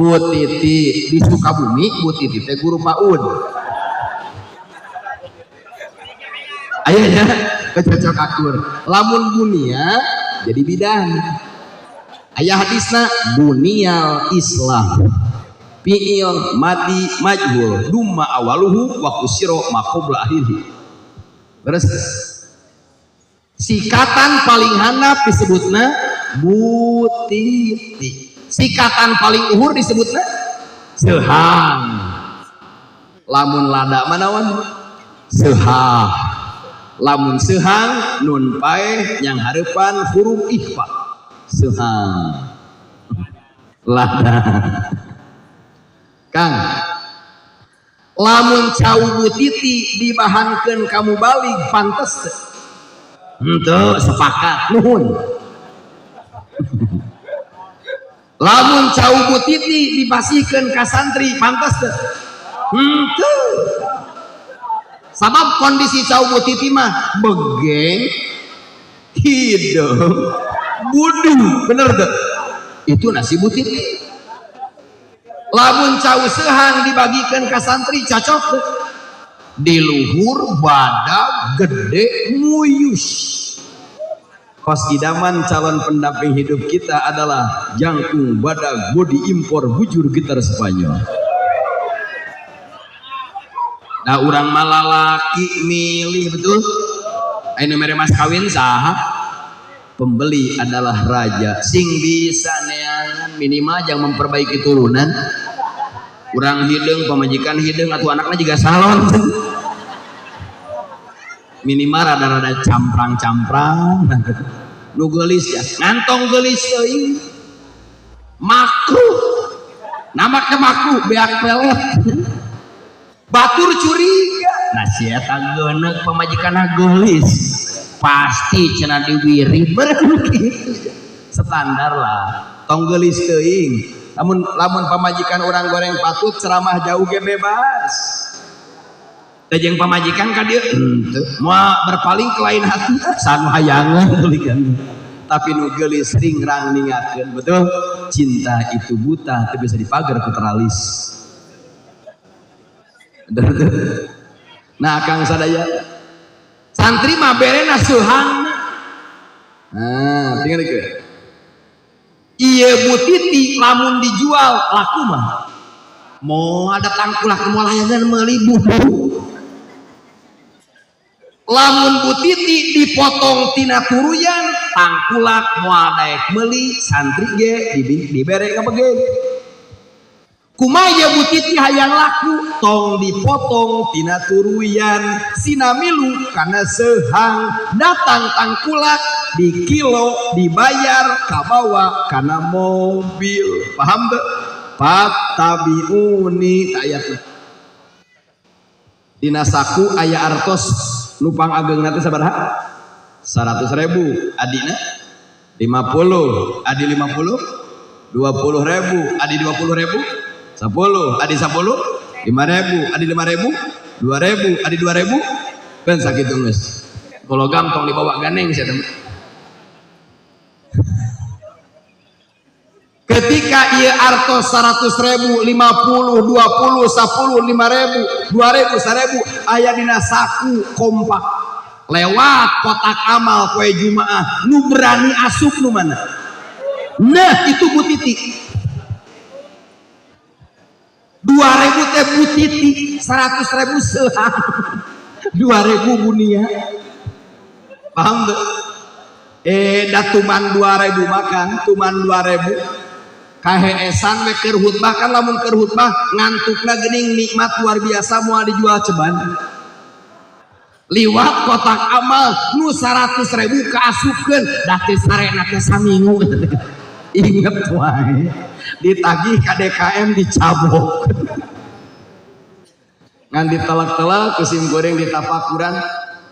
Butiti. Di Sukabumi butiti teh guru PAUD. Ayahnya kecocok akur. Lamun bunia jadi bidan. Ayah hadisna bunial Islam fi'il madi majhul dumma awaluhu wa kusiro ma qabla akhirih. Terus sikatan paling handap disebutna butiti, sikatan paling uhur disebutna sehang. Lamun lada manawan sehah, lamun sehang nun paeh yang hareupan huruf ikhfa, sehang lada. Kang, lamun cau butiti dibahankeun kamu balik pantes teu? Henteu, sepakat, nuhun. Lamun cau butiti dipasihkeun ka santri pantes teu? Henteu. Sabab kondisi cau butiti mah begeng hidung budu, bener tuh? Itu nasi butiti. Lamun cau sehang dibagikan ke santri cocok tuh? Di luhur badag gede muyus. Kos idaman calon pendamping hidup kita adalah jangkung badag body impor bujur gitar Spanyol. Nah urang malalaki milih betul. Ayeuna mere mas kawin saha? Pembeli adalah raja. Sing bisa neangan minimal jangan memperbaiki turunan. Urang hideung, pamajikan hideung, atau anaknya juga salon. Minimal rada-rada camprang-camprang. Nu geulis ya, ngantong geulis teuing. Makruh. Nama ke makruh beak pelet. Batur curiga. Nah si eta geuneuk pamajikanna geulis. Pasti cenah diwirid gitu. Standar lah. Tong geulis teuing. Lamun lamun pamajikan urang goreng patut ceramah jauh ge bebas. Teh jeung pamajikan ka dieu henteu. Moal berpaling ke lain hati sanu hayangan tulikan. Tapi nu geulis ringrang ningakeun, betul? Cinta itu buta teu bisa dipagar ku teralis. Nah Kang sadaya santri mah berena seuhang. Nah, tinggal ke. Ieu butiti lamun dijual laku mah. Mau ada tangkulak moal hayangan meuli bubu. Lamun butiti dipotong tina turuyan tangkulak moal daek meuli, santri ge dibere ka bege. Kumaha butiti hayang laku tong dipotong tina turuyan, sina milu kana sehang, datang tangkulak di kilo dibayar kabawa kana mobil. Paham teu? Fattabiuni ayatna. Dina saku aya artos nupang ageng nanti sabaraha? 100.000, adina 50, adi 50, 20.000, adi 20.000, 10, adi 10, 5.000, adi 5.000, 2.000, adi 2.000, kan sakitu geus. Logam tong dibawa ganeng sia teman. Ketika ieu artos 100 ribu, 50, 20, 10, 5 ribu, 2 ribu, 1000 aya dina saku kompak, lewat kotak amal poe Jumaah, nu berani asup nu mana? Nah, itu Bu Titi. 2000 teh Bu Titi, 100 ribu sehang, 2000 bunia. Paham tuh? Eh, da tuman 2000 makan tuman 2000 kaheesan we keur khutbah kan. Lamun keur khutbah ngantukna geuning nikmat luar biasa, moal dijual ceban. Liwat kotak amal, nu 100 ribu kaasupkeun, da teu sarena teh saminggu. Inget wae, ditagih ka DKM, dicabok, ngan ditelak-telak ku sim kuring ditapakuran.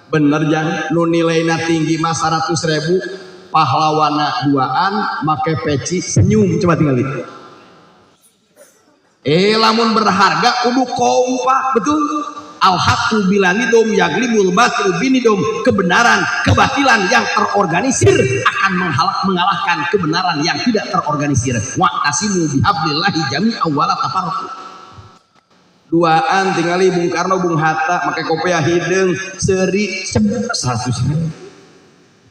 Bener jang, nu nilaina tinggi mah 100 ribu, pahlawana duaan make peci senyum. Coba tinggal itu. Eh, lamun berharga kudu kompak, betul. Al haqqu bila nidom yaglibul batilu binidom. Kebenaran, kebatilan yang terorganisir akan mengalahkan kebenaran yang tidak terorganisir. Wa'tasimu bihablillahi jami'an wala tafarraqu. Duaan tingali Bung Karno, Bung Hatta make kopiah hideung seuri, 100 ribu.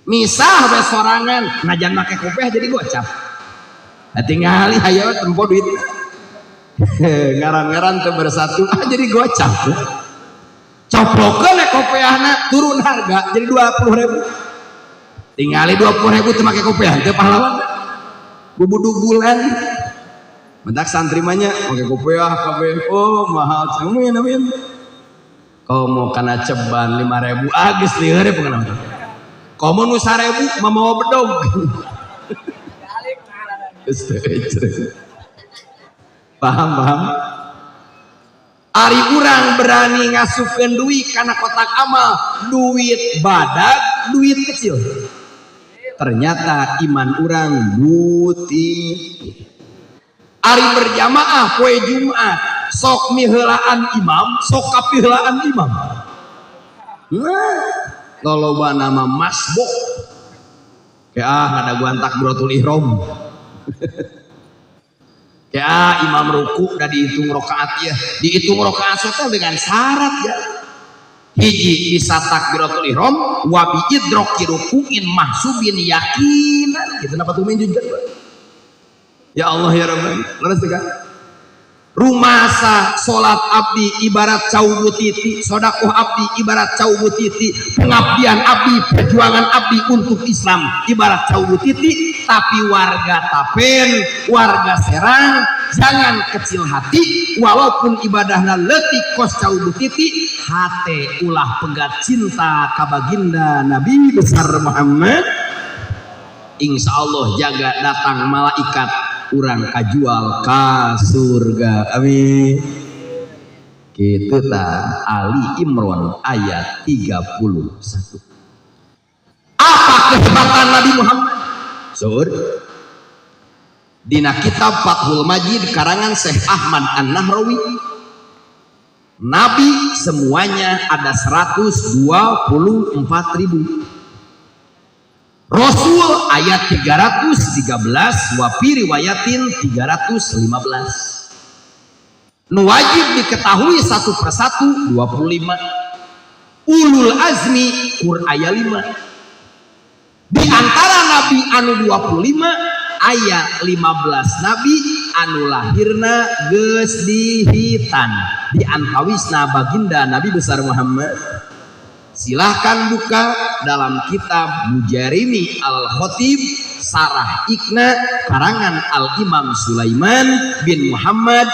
Misah we sorangan, najan make kopiah jadi gocap. Nah, tingali hayo tempo duit, ngaran-ngaran teu bersatu, ah, jadi gocap. Coplokeun kopiahna, turun harga jadi 20 ribu. Tingali 20 ribu teu make kopiah teu pahlawan, bubudugulan. Mentak santri mah nya make kopiah kabeh. Oh, mahal, amin amin. Komo kana ceban 5000, ah, geus lieur pengalaman. Komo nu 1000 mah mawa bedog. Geus teu. Paham, paham? Ari urang berani ngasupkeun duit kana kotak amal, duit badag, duit kecil. Ternyata iman urang butik. Ari berjamaah poe Jumat, sok miheulaan imam, sok kapiheulaan imam. Nah, loloba nama masbuk. Kayak ah ngadaguan takbiratul ihram. Ya, imam ruku udah dihitung rokaat ya. Dihitung rokaat teh dengan syarat ya. Hiji, bisa takbiratul ihram wa bi idroki rukuin mahsubin yakinan. Gitu napa tuh juga. Ya Allah ya Rabbi. Leres kan? Rumasa salat abdi ibarat cau butiti, sodakoh abdi ibarat cau butiti, pengabdian abdi, perjuangan abdi untuk Islam ibarat cau butiti. Tapi warga Tapen, warga Serang, jangan kecil hati walaupun ibadahna leutik kos cau butiti, hate ulah pegat cinta ka baginda Nabi besar Muhammad. Insya Allah jaga datang malaikat, urang kajual ka surga, amin. Gitu ta. Ali Imran ayat 31. Apa kehebatan Nabi Muhammad? Sur Dina kitab Fathul Majid karangan Syekh Ahmad An-Nahrawi, Nabi semuanya ada 124 ribu. Rasul ayat 313, wa fi riwayatin 315. Nu wajib diketahui satu persatu 25. Ulul azmi kur aya 5. Di antara nabi anu 25 aya 15 nabi anu lahirna geus dihitan. Di antawisna baginda Nabi besar Muhammad. Silahkan buka dalam kitab Mujarimi Al-Khatib Sarah Ikna karangan Al-Imam Sulaiman bin Muhammad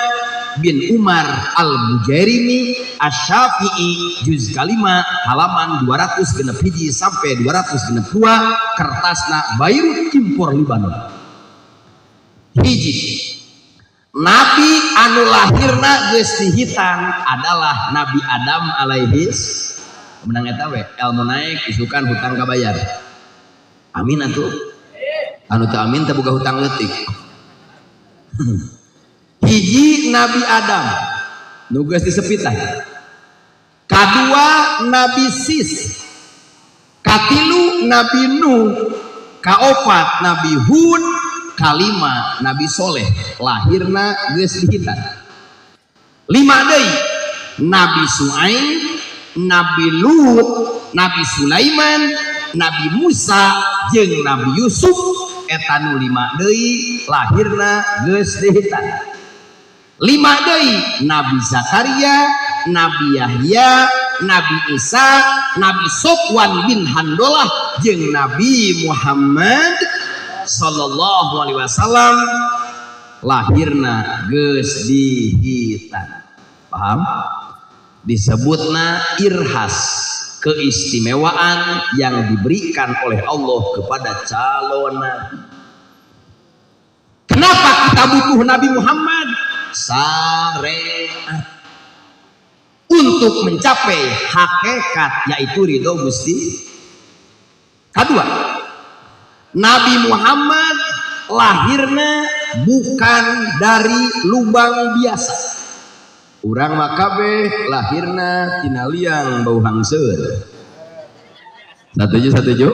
bin Umar Al-Mujarimi Asy-Syafi'i, juz kalima, halaman 261 sampai 262, kertasna Beirut impor Libanon. Hiji, Nabi anu lahirna geus dihitan adalah Nabi Adam alaihis. Menang eta we, ilmu naik, isukan hutang kabayar. Amin atuh. Anu teu amin teu boga hutang leutik. Hiji, Nabi Adam nu geus disepitan. Kadua, Nabi Sis. Katilu, Nabi Nuh. Kaopat, Nabi Hud. Kalima, Nabi Soleh, lahirna geus dihitan. Lima deui, Nabi Su'aib, Nabi Lut, Nabi Sulaiman, Nabi Musa jeung Nabi Yusuf. Eta nu lima deui lahirna geus dihitan. Lima deui, Nabi Zakaria, Nabi Yahya, Nabi Isa, Nabi Sofwan bin Handolah jeung Nabi Muhammad sallallahu alaihi wasallam lahirna geus dihitan. Paham? Disebutna irhas, keistimewaan yang diberikan oleh Allah kepada calon nabi. Kenapa kita butuh Nabi Muhammad? Syariat untuk mencapai hakikat, yaitu ridho Gusti. Kedua, Nabi Muhammad lahirnya bukan dari lubang biasa. Urang mah kabeh lahirna tina liang bau hangseur. Satuju, satuju.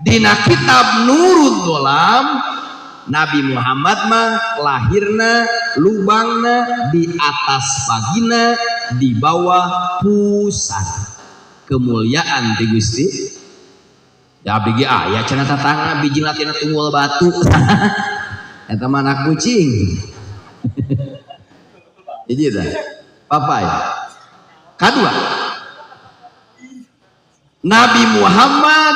Dina kitab Nurul Dolam, Nabi Muhammad mah lahirna lubangna di atas vagina, di bawah pusar. Kemuliaan ti Gusti. Ya abdi ge aya cenah tatangga biji tina tunggul batu. Eta mah anak kucing. Hiji tah. Papai. Kedua, Nabi Muhammad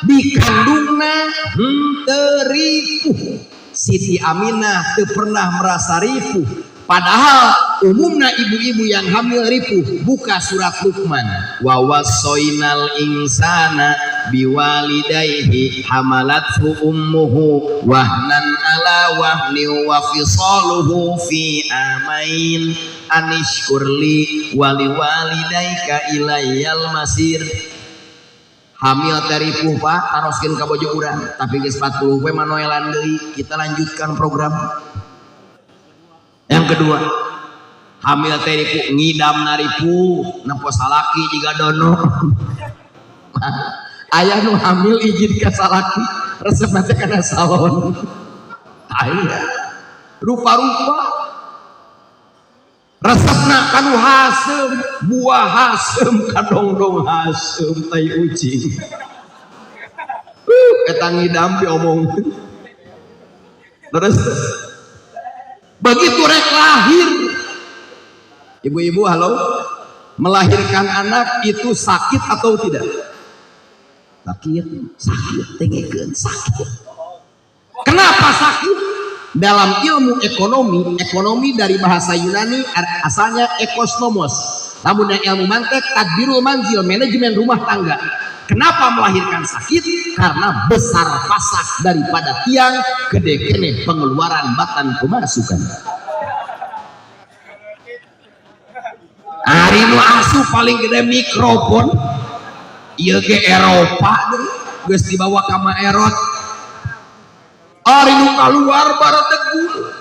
dikandungna henteu ripuh. Siti Aminah teu pernah merasa ripuh. Padahal umumnya ibu-ibu yang hamil ripuh. Buka surat Luqman. Wa wassainal insana biwalidayhi hamalathu ummuhu wahnan ala wahni wa fisaluhu fi amain anishkurli wali walidayka ilayyal masir. Hamil teh ripuh, Pak, taroskeun ka bojo urang, tapi geus 40 poe manoelan deui, kita lanjutkan program. Yang kedua, hamil teh ripuh, ngidamna ripuh, nempo salaki jiga dono. Aya nu hamil izin ka salaki, resep teh kana salon. Aya rupa-rupa resepna kanu haseum, buah haseum, kadongdong haseum, tai ucing. Eta ngidam omong. Terus begitu rek lahir, ibu-ibu, halo, melahirkan anak itu sakit atau tidak? Sakit, sakit, tengekeun, sakit. Kenapa sakit? Dalam ilmu ekonomi, ekonomi dari bahasa Yunani asalnya ekosnomos. Namun yang ilmu mantek tadbirul manzil, manajemen rumah tangga. Kenapa melahirkan sakit? Karena besar pasak daripada tiang, gede kene pengeluaran batan pemasukan. Ari nu asup paling gede mikrofon. Ieu ge Eropa geus dibawa ka Maerot. Ari nu kaluar baradegul.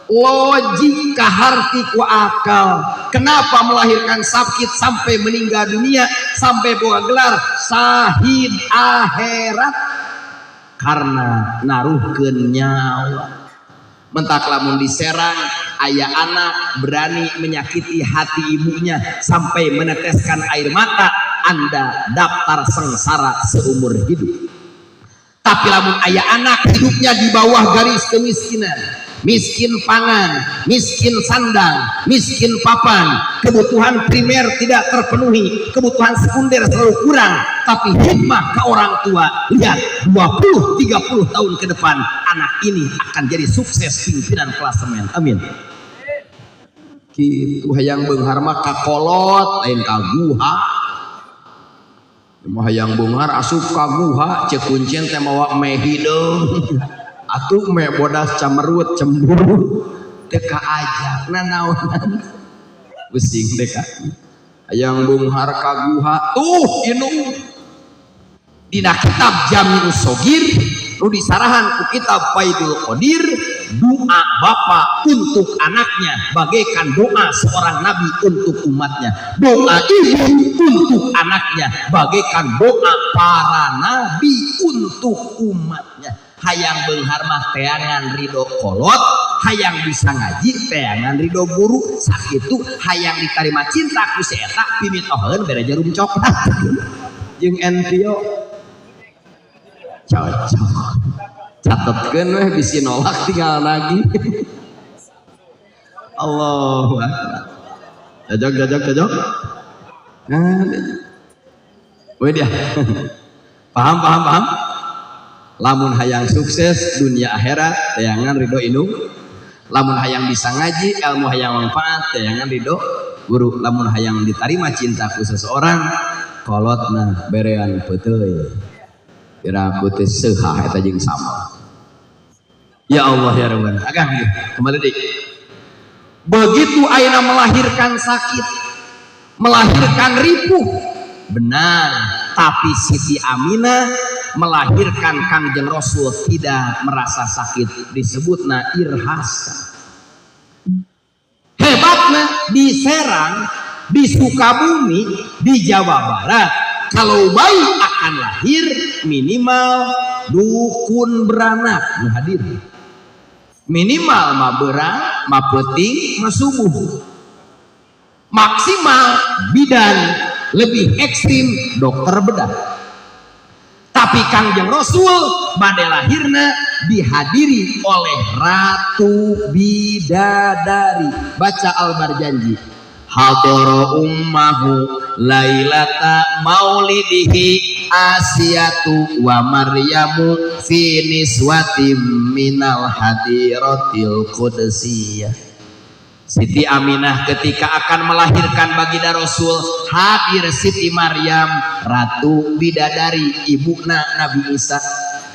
Logika harti ku akal. Kenapa melahirkan sakit sampai meninggal dunia, sampai bawa gelar sahid akhirat? Karena naruhkeun nyawa. Mentak lamun diserang ayah anak berani menyakiti hati ibunya sampai meneteskan air mata, Anda daftar sengsara seumur hidup. Tapi lamun ayah anak hidupnya di bawah garis kemiskinan, miskin pangan, miskin sandang, miskin papan, kebutuhan primer tidak terpenuhi, kebutuhan sekunder selalu kurang, tapi hikmah ke orang tua, lihat 20-30 tahun ke depan anak ini akan jadi sukses pimpinan klasemen. Amin. Kitu hayang beunghar mah kakolot lain ka guha. Mah hayang beunghar asup ka guha, ceuk kuncen teh mawa me hideung. Atuh me bodas camerut cemburu teu kaajak nanaonan. Pusing teh ka. Hayang beunghar ka guha tuh inung. Dina kitab Jami'us Shogir nu disarahan ku kitab Faidul Qadir, doa bapak untuk anaknya bagaikan doa seorang nabi untuk umatnya, doa ibu untuk anaknya bagaikan doa para nabi untuk umatnya. Hayang beunghar mah teangan ridho kolot, hayang bisa ngaji teangan ridho guru. Sakitu hayang diterima cinta ku si eta, pimitoheun bere jarum coklat jeung Envio. Cocok, catetkeun weh, bisi nolak tinggal lagi. Allahu Akbar. Cocok, cocok, cocok. Nah, weh dia paham, paham, paham. Lamun hayang sukses dunia akhirat, teangan ridho indung. Lamun hayang bisa ngaji, ilmu hayang manfaat, teangan ridho guru. Lamun hayang diterima cintaku seseorang, kolotna berean peuteuy. Kira aku teh seuhah eta jeung sama. Ya Allah ya Rabbana. Agang kembali dik. Begitu ayeuna melahirkan sakit, melahirkan ripuh, benar. Tapi Siti Aminah melahirkan Kangjeng Rasul tidak merasa sakit, disebutna irhasa. Hebatna di Serang, di Sukabumi, di Jawa Barat, kalau bayi akan lahir minimal dukun beranak nu hadir, minimal ma berang, ma peuting, ma subuh, maksimal bidan, lebih ekstrim dokter bedah. Tapi Kangjeng Rasul bade lahirna dihadiri oleh Ratu Bidadari. Baca Al-Barjanji, hadara ummahu lailata maulidihi asiyatu wa maryamu fi niswatim minal hadiratil qudsiyah. Siti Aminah ketika akan melahirkan baginda Rasul, hadir Siti Maryam, Ratu Bidadari, ibuna Nabi Isa.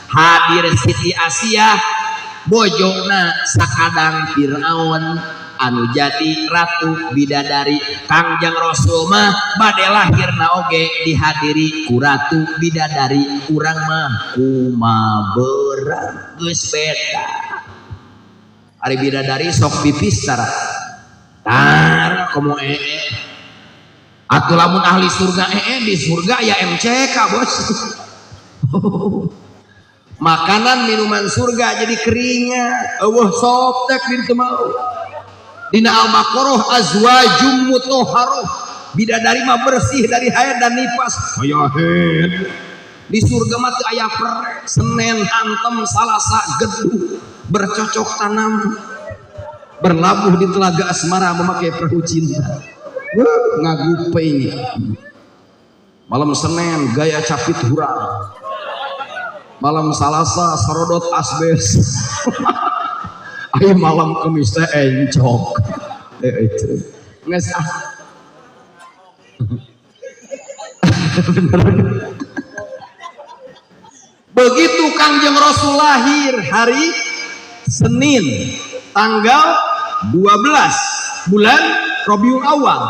Hadir Siti Asiyah, bojona sakadang Fir'aun anu jadi Ratu Bidadari. Kangjeng Rasul mah bade lahirna oge dihadiri ku Ratu Bidadari. Urang mah kuma beurang? Geus beda. Ari bidadari sok pipis tara? Tara, komo ee. Atuh lamun ahli surga ee di surga ya MCK, bos. Makanan minuman surga jadi keringat, eueuh Softex di ditu mau. Dina Al-Baqarah, azwajum mutahharah, bidadari mah bersih dari haid dan nifas. Aya haid di surga mah teu aya pere. Senin hantem, Salasa geduh, bercocok tanam, berlabuh di telaga asmara memakai perahu cinta. Wah, ngagupe. Malam Senin gaya capit hurang, malam Salasa sarodot asbes, ayo malam Kemis teh encok. Eh, itu nges ah. Bener. Begitu Kangjeng Rasul lahir hari Senin tanggal 12 bulan Rabiul Awal,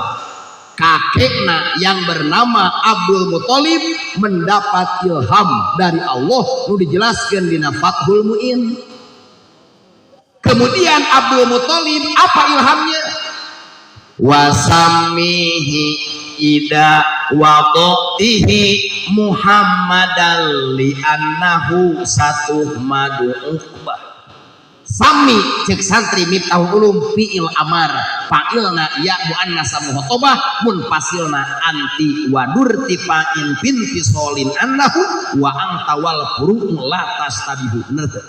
kakekna yang bernama Abdul Muthalib mendapat ilham dari Allah nu dijelaskan di Fathul Muin. Kemudian Abdul Muthalib, apa ilhamnya? Wasamihi ida wadatihi Muhammadan li annahu satuhmadu uqbah. Sami, cek santri Miftahul Ulum, fi'il amar, fa'ilna ya muannas mukhotobah, munfasilna anti wadur tifa'in bintisolin annahu wa anta wal furu'u la tastabihu. Bener teu?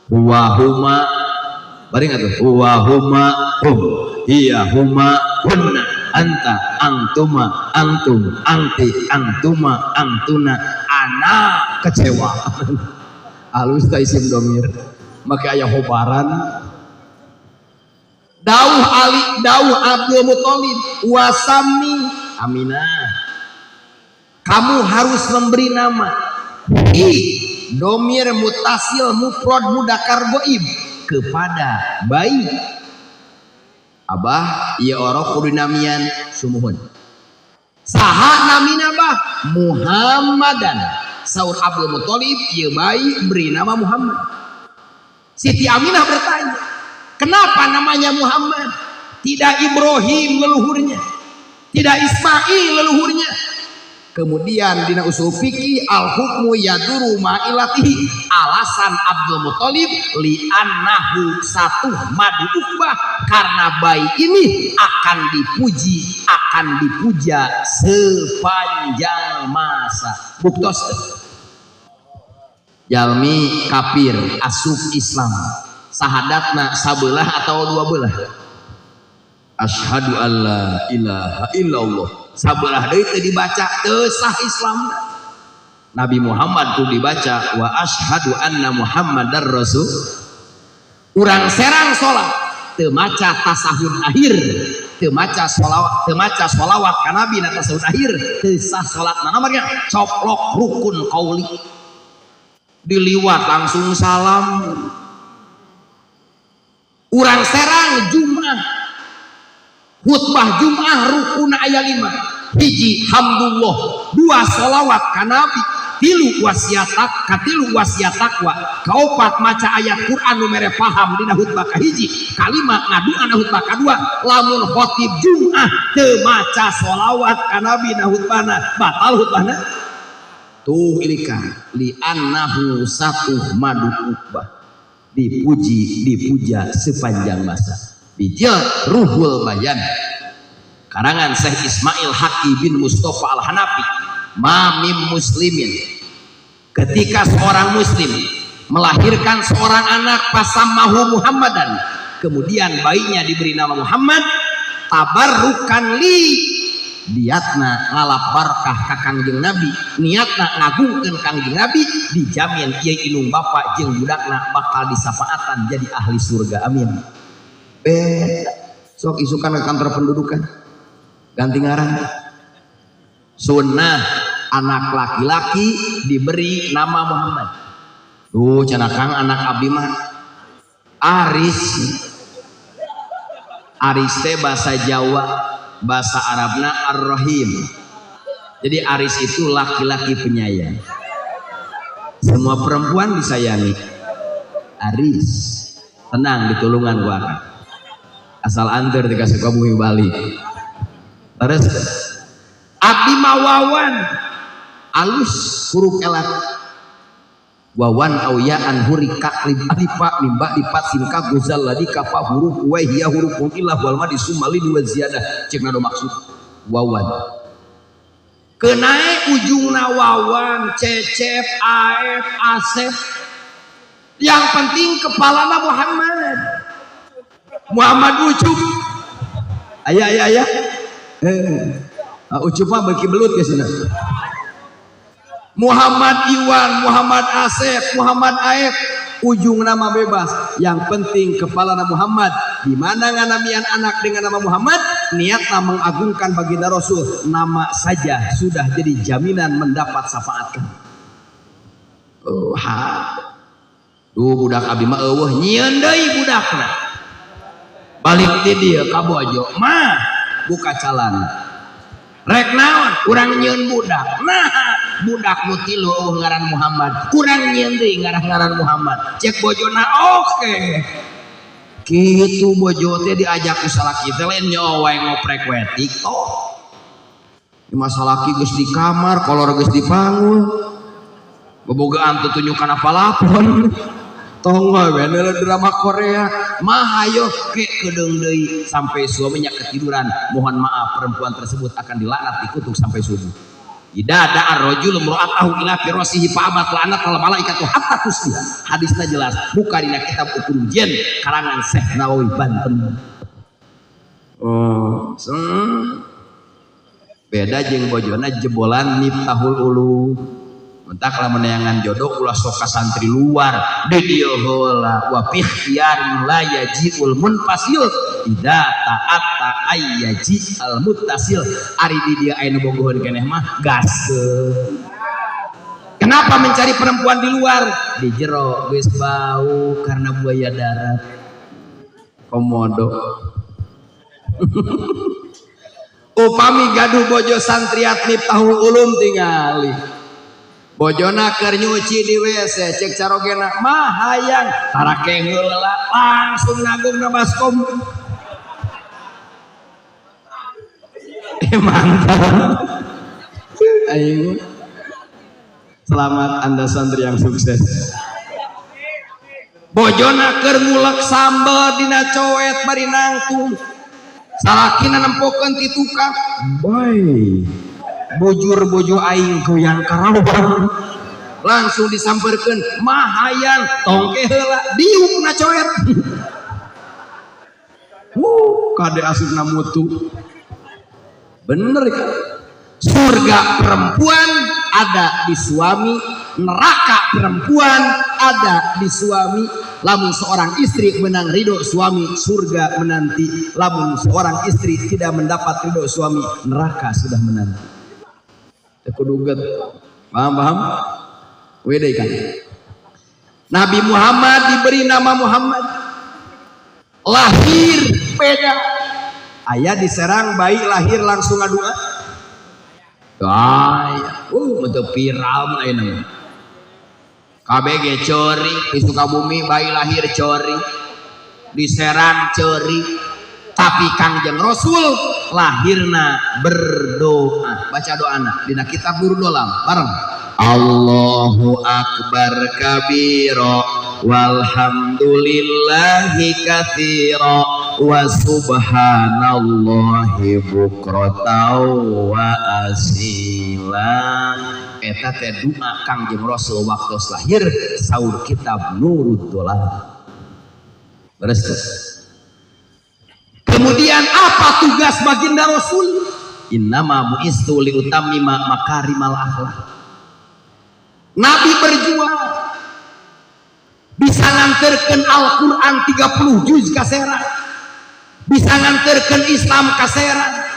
Wa huma, bari atuh, wa huma hum, hiya huma hunna, anta antuma antum, anti antuma antuna, ana kecewa. Halus ta isim domir make aya hobaran. Dauh Ali, dauh Abdul Muthalib, wasami Aminah, kamu harus memberi nama i domir mutasil mufrad mudakar goib kepada bayi. Abah, ieu orok kudu namian. Sumuhun. Saha namina, Bah? Muhammadan. Saur Abdul Muthalib, ieu bayi beri nama Muhammad. Siti Aminah bertanya, kenapa namanya Muhammad, tidak Ibrahim leluhurnya, tidak Ismail leluhurnya? Kemudian dina usul fikih al hukmu yaduru ma'ilatihi, alasan Abdul Muthalib li annahu satuhmadu uqbah, karena bayi ini akan dipuji, akan dipuja sepanjang masa. Buktos jalmi kafir asup Islam, sahadatna sabelah atau dua belah? Asyhadu alla ilaha illallah, sabelah deui teu dibaca teu sah Islam. Nabi Muhammad kudu dibaca wa asyhadu anna Muhammadar Rasul. Urang Serang salat teu maca tasahud akhir, teu maca sholawat, teu maca sholawat ka Nabi na tasahud akhir, teu sah salatna. Namanya coplok rukun qauli, diliwat langsung salam. Urang Serang Jumat, khutbah Jum'ah rukun aya 5: hiji hamdulillah, dua sholawat ka Nabi, tilu wasiat, katilu wasiat takwa, kaopat maca ayat Quran nu mere paham dina khutbah kahiji, kalima ngadua na khutbah kadua. Lamun khotib Jum'ah teu maca sholawat ka Nabi na khutbahna, batal khutbahna. Tuh ilikan li annahu satuhmadu uqbah, dipuji dipuja sepanjang masa. Di Ruhul Bayan karangan Syekh Ismail Haqi bin Mustafa Al-Hanafi, mamim muslimin, ketika seorang muslim melahirkan seorang anak, pasamahu Muhammadan, kemudian bayinya diberi nama Muhammad, tabarrukan li, niatna ngalap barkah ka Kangjeng Nabi, niatna ngagungkeun Kangjeng Nabi, dijamin ieu indung bapa jeung budakna bakal disafaatan jadi ahli surga. Amin. Beda. Sok isukan ke kantor pendudukan ganti ngaran. Sunnah anak laki-laki diberi nama Muhammad. Duh cenah Kang, anak abdi mah Aris. Aris teh bahasa Jawa, bahasa Arabna Ar-Rahim. Jadi Aris itu laki-laki penyayang, semua perempuan disayangi Aris. Tenang, ditulungan gua akan asal anter dikasih ke bumi Bali. Terus abdi mah Wawan, alus huruf elat wawan awyaan hurika lib alifa mimba lipat sinka gozal ladi kafa huruf wa hiya huruf ilah wal madi sumalin wa ziyadah. Cek nado maksud Wawan kenae ujungna Wawan, Cecep, Aep, Asep, yang penting kepalana Muhammad. Muhammad Ucup ayah ayah ayah Ucup mah bagi belut ya sana. Muhammad Iwan, Muhammad Asep, Muhammad Aep, ujung nama bebas, yang penting kepala nama Muhammad. Di mana nganamian anak dengan nama Muhammad, niatnya mengagungkan baginda Rasul, nama saja sudah jadi jaminan mendapat syafaat. Oh, ha. Duh budak abi mah eueuh, nyieun deui budakna. Balik ti dieu ka bojo, mah buka calana. Rek naon? Urang nyieun budak. Nah, budak nu tilu eueuh ngaran Muhammad. Urang nyieun deui ngaran-ngaran Muhammad. Cek bojona oke. Kitu bojo teh diajak ku salaki teh lain nyawa wae ngoprek we TikTok. Di masa laki geus di kamar, kolor geus dipanggul. Bobogaan tutunyukan apalapon. Tong we drama Korea. Mah ayo ke kedeung deui sampai suaminya ketiduran. Mohon maaf, perempuan tersebut akan dilaknat, dikutuk sampai subuh. Idza da'a ar-rajulu imra'atahu ila firasihi fa'abat la'anat al malaikatu hatta tusbih. Hadisnya jelas, buka dina kitab Ukur Jen karangan Syekh Nawawi Banten. Oh, beda jeung bojona jebolan Miftahul Ulum. Mentak lamun neangan jodoh ulah sok ka santri luar, di dieu heula. Wa fi ikhtiyarin la yaji'ul munfasil idza ta'atta ayyaji al muttasil. Ari di dieu aya nu bogoheun keneh mah gaskeun. Kenapa mencari perempuan di luar? Di jero geus bau karena buaya darat, komodo. Upami gaduh bojo santriat Miftahul Ulum, tingali bojona keur nyuci di WC, cek carogena mah hayang tarake heula, langsung nagungna baskom. Mantap. Aing. Selamat, Anda santri yang sukses. Bojona keur ngulek sambel dina coet bari nangtung. Salakina nempokeun ti tukang. Bae. Bujur bojo aing goyang karawang. Langsung disamperkeun, "Mahayan, tongke heula," diuk na coet. Wuh, kade asupna mutu. Bener kan? Surga perempuan ada di suami, neraka perempuan ada di suami. Lamun seorang istri menang ridho suami, surga menanti. Lamun seorang istri tidak mendapat ridho suami, neraka sudah menanti. Teu kudu. Paham, paham? Wede kan? Nabi Muhammad diberi nama Muhammad. Lahir beda. Aya di Serang bayi lahir langsung ngadua. Aya, untuk viral mah ayeuna mah. KBG ceri, di Sukabumi bayi lahir ceri. Di Serang ceri. Tapi Kangjeng Rasul lahirna berdoa. Baca doana dina kitab Guru Dolam bareng. Allahu akbar kabira walhamdulillahi katsira wa subhanallahi bukratan wa asila. Eta teh doa Kangjeng Rasul waktu lahir, saur kitab Nurud Dolam. Beres tuh. Kemudian apa tugas baginda Rasul? Innama bu'istu liutammima makarimal akhlak. Nabi berjuang bisa nganterkeun Al-Quran 30 juz ka Serang, bisa nganterkeun Islam ka Serang,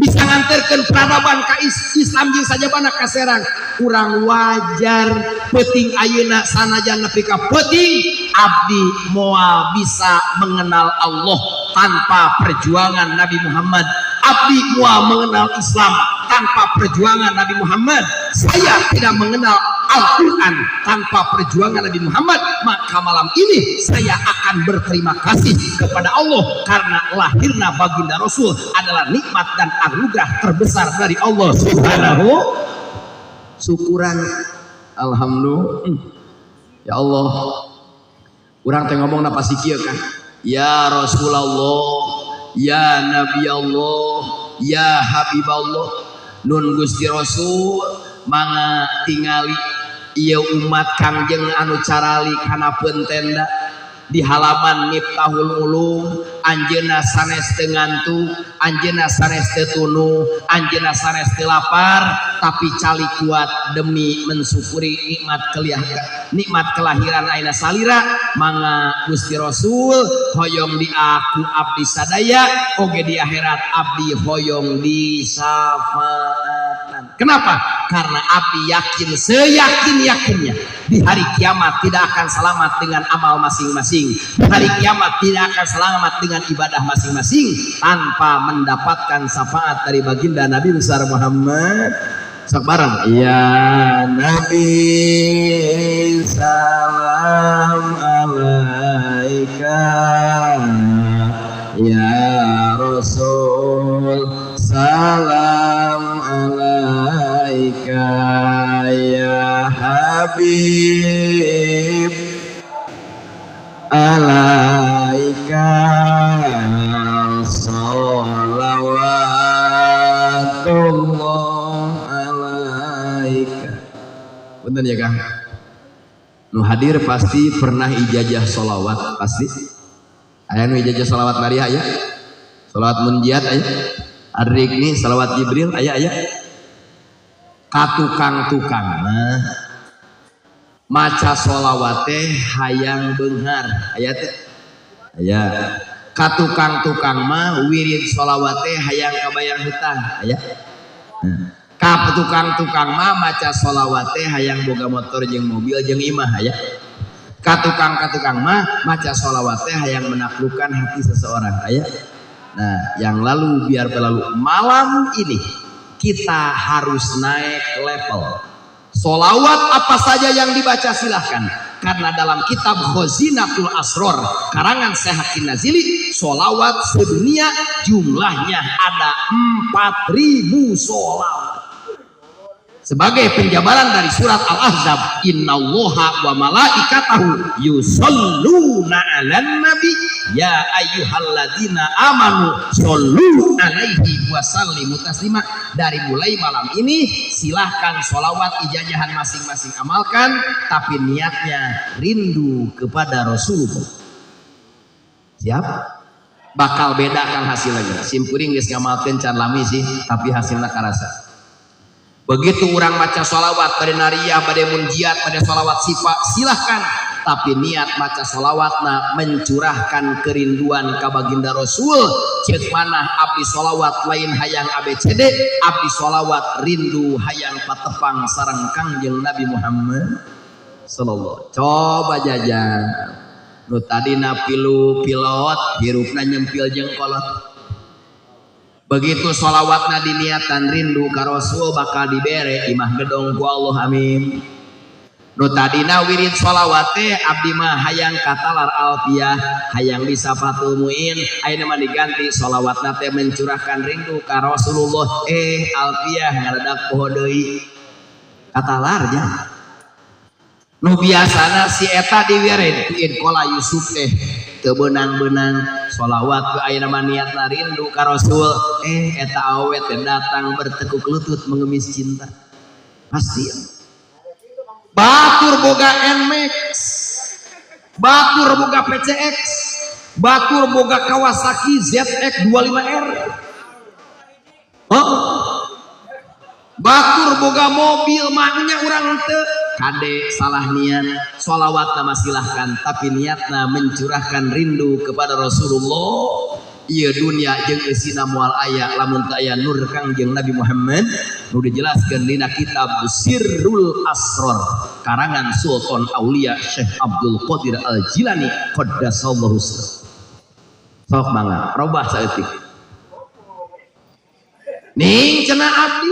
bisa nganterkeun peradaban ka Islam jeung sajabana ka Serang. Kurang wajar peuting ayeuna, sanajan nepi ka peuting, abdi moal bisa mengenal Allah tanpa perjuangan Nabi Muhammad. Abdi moal mengenal Islam tanpa perjuangan Nabi Muhammad. Saya tidak mengenal Al-Quran tanpa perjuangan Nabi Muhammad. Maka malam ini saya akan berterima kasih kepada Allah karena lahirna baginda Rasul adalah nikmat dan anugerah terbesar dari Allah Subhanahu. Syukuran, alhamdulillah. Ya Allah, urang teh ngomong pasti kieu kan, ya Rasulullah, ya Nabi Allah, ya Habib Allah. Nun Gusti Rasul, mangga tingali ieu umat Kangjeng anu carali kana tenda di halaman Miftahul Ulum. Anjeunna sanes teu ngantuk, anjeunna sanes teu tunduh, anjeunna sanes teu lapar, tapi calik kuat demi mensyukuri nikmat keliah, nikmat kelahiran aina salira. Mangga Gusti Rasul, hoyong diaku abdi sadaya oge di akhirat abdi hoyong disafaatan. Kenapa? Karena abdi yakin seyakin yakinnya di hari kiamat tidak akan selamat dengan amal masing-masing, di hari kiamat tidak akan selamat dengan ibadah masing-masing tanpa mendapatkan syafaat dari baginda Nabi besar Muhammad. Sok bareng. Ya Nabi, salam alaika, ya Rasul, salam alaika, ya Habib, alaika salawatullah alaika. Bener ya, Kang? Nu hadir pasti pernah ijazah solawat, pasti aya nu ijazah solawat Maria ya, solawat munjiat aya, Arikni, salawat Jibril aya, aya ka tukang-tukang mah maca solawat teh hayang beunghar, aya teh? Aya. Ka tukang-tukang mah wirid solawat teh hayang kabayar hutang, aya. Ka tukang-tukang mah maca solawat teh hayang boga motor jeung mobil jeung imah, aya. Ka tukang-tukang mah maca solawat teh hayang menaklukkan hati seseorang, aya. Nah, yang lalu biar berlalu. Malam ini kita harus naik level. Solawat apa saja yang dibaca silahkan. Karena dalam kitab Khazinatul Asror karangan Syekh Hakim Nazili, solawat sedunia jumlahnya ada 4000 solawat. Sebagai penjabaran dari surat Al-Ahzab, innallaha wa malaikatahu yusholluna 'alan nabi ya ayyuhalladzina amanu shollu alaihi wa sallimu taslima. Dari mulai malam ini silahkan sholawat ijajahan masing-masing amalkan, tapi niatnya rindu kepada Rasulullah. Siap? Bakal beda kan hasilnya. Simkuring geus ngamalkeun can lami sih, tapi hasilnya karasa. Begitu orang maca sholawat pada nariyah, pada munjiat, pada sholawat sifat, silahkan. Tapi niat maca sholawatna mencurahkan kerinduan ka baginda Rasul. Ceuk manah abdi sholawat lain hayang ABCD, abdi sholawat rindu hayang patepang sareng Kangjeng Nabi Muhammad sallallahu. Coba jajan. Nu tadina pilu pilot, hirupna nyempil jeung kolot. Begitu sholawatna diniatan rindu ka Rasul bakal dibere imah gedong ku Allah, amin. Nu tadina wirid sholawat teh abdi mah hayang katalar alfiah, hayang bisa Fathul Muin, ayeuna mah diganti sholawatna teh mencurahkan rindu ka Rasulullah, alfiah ngaledak poho deui. Katalar nya. Nu biasana si eta diwirid ku Kola Yusuf teh teu beunang-beunang sholawat ku ayeuna mah niatna rindu ka Rasul, eta awewe teh datang bertekuk lutut mengemis cinta. Pasti. Batur boga NMAX, batur boga PCX, batur boga Kawasaki ZX 25R. Oh. Batur boga mobil maknya urang teu kade salah niat. Sholawat nama silahkan, tapi niatna mencurahkan rindu kepada Rasulullah. Ieu dunia jeung eusina moal aya lamun teu aya nur Kangjeng Nabi Muhammad nu dijelaskeun dina kitab Sirrul Asror karangan Sultan Aulia Syekh Abdul Qadir Al Jilani qaddasallahu sirrah. Sok mangga robah saeutik. Ning cenah abdi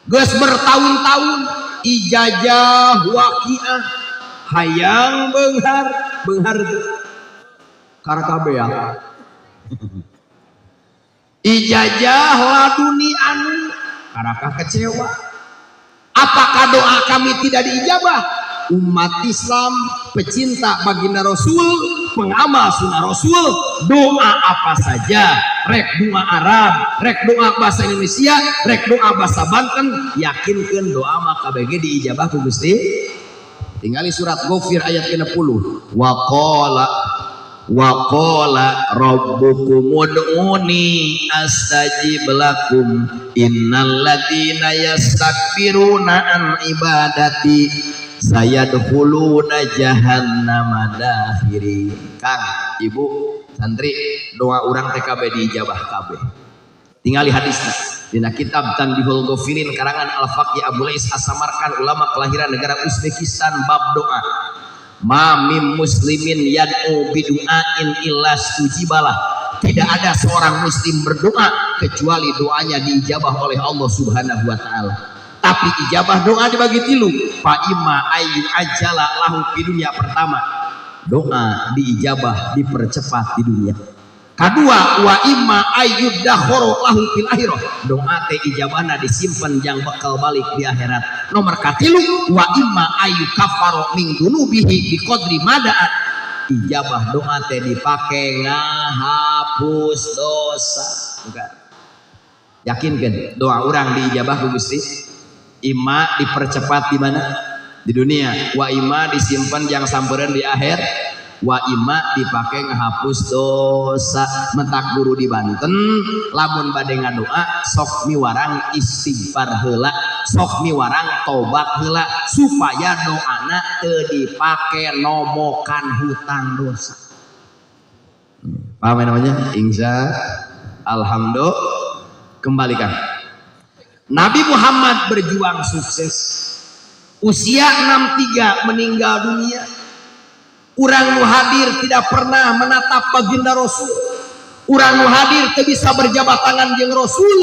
geus bertahun-tahun ijazah waqiah hayang beunghar beunghar karakabea ijazah laduni anu karakah kecewa. Apakah doa kami tidak diijabah? Umat Islam pecinta baginda Rasul, pengamal sunnah Rasul, doa apa saja, rek doa Arab, rek doa bahasa Indonesia, rek doa bahasa Banten, yakinkan doa mah KBG diijabah ku Gusti. Tinggali surat Ghafir ayat 60. Wa qala rabbukum ud'uni astajib lakum innal ladzina yastakbiruna an ibadati sayadkhuluna jahannama dakhirin. Kang, Ibu, santri, doa urang TKB diijabah kabeh. Tingali hadisna dina kitab Tanbihul Ghafilin karangan Al-Faqih Abu Lais As-Samarkand, ulama kelahiran negara Uzbekistan, bab doa. Ma mim muslimin yad'u bidu'ain illa stujibalah. Tidak ada seorang muslim berdoa kecuali doanya diijabah oleh Allah Subhanahu wa taala. Tapi ijabah doa dibagi tilu. Fa imma ayu ajala lahu di dunia pertama. Doa diijabah dipercepat di dunia. Kedua, wa imma ayyudakhoro lahu fil akhirah. Doa teh ijabahna disimpan jang bakal balik di akhirat. Nomor katilu, wa imma ayu kafaro min dunubihi bi qadri madaat. Ijabah doa teh dipake ngahapus dosa. Bukan. Yakin kan doa orang diijabah ku Gusti? Ima dipercepat di mana? Di dunia. Wa imma disimpan jang sampereun di akhir. Wa imma dipake ngehapus dosa. Mentak guru di Banten lamun bade ngadoa sok miwarang istighfar heula, sok miwarang tobat heula supaya doana teu dipake nomokan hutang dosa. Paham namanya? Insya alhamdulillah. Kembalikan. Nabi Muhammad berjuang sukses. Usia 63 meninggal dunia. Urang nu hadir tidak pernah menatap baginda Rasul. Urang nu hadir teu bisa berjabat tangan jeung Rasul.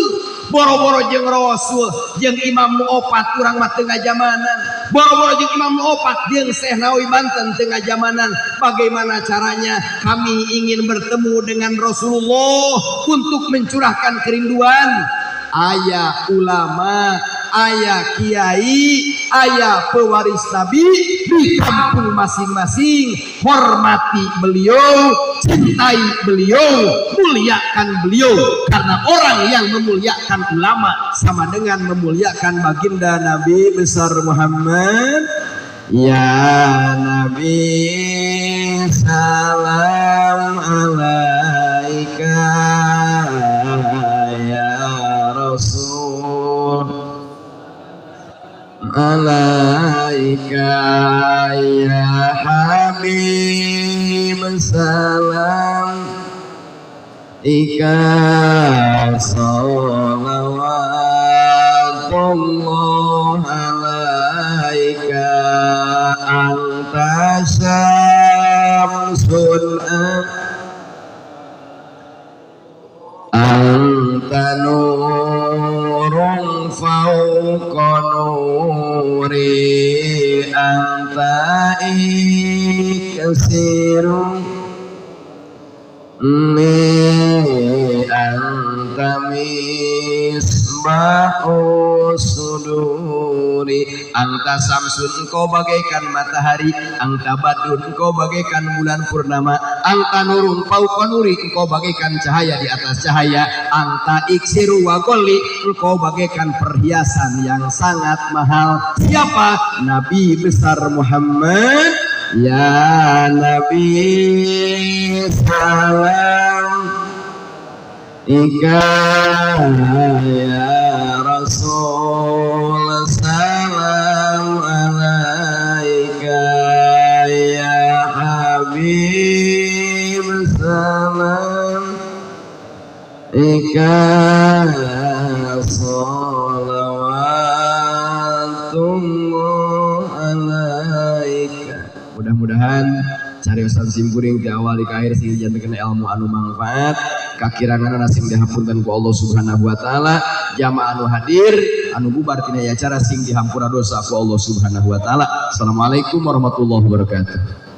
Boro-boro jeung Rasul, jeung imam nu opat urang mah teu ngajamanan. Boro-boro jeung imam nu opat jeung Syekh Nawawi Banten teu ngajamanan. Bagaimana caranya kami ingin bertemu dengan Rasulullah untuk mencurahkan kerinduan? Aya ulama, aya kiai, aya pewaris nabi di kampung masing-masing. Hormati beliau, cintai beliau, muliakan beliau, karena orang yang memuliakan ulama sama dengan memuliakan baginda Nabi besar Muhammad. Ya Nabi, salam alaika, ya Rasul alaika, ya Habib, salam ika, salawatullah alaika, anta syamsun, anta nurun fauqa nuri, anta iksiru ni, anta misbahus suduri, anta samsun, engkau bagaikan matahari, anta badrun, engkau bagaikan bulan purnama, anta nurun fauqa nuri, engkau bagaikan cahaya di atas cahaya, anta iksiru wa goli, engkau bagaikan perhiasan yang sangat mahal. Siapa? Nabi besar Muhammad. Ya Nabi, salam ika, ya Rasul, salam alaika, ya Habib, salam ika, salawatullah alaika. Mudah-mudahan cariosan simkuring di awal di akhir sing dijantenkeun ilmu anu manfaat, kakirangan sing dihapunten ku Allah Subhanahu wa taala. Jamaah anu hadir anu bubar tina acara sing dihampura dosa ku Allah Subhanahu wa taala. Assalamualaikum warahmatullahi wabarakatuh.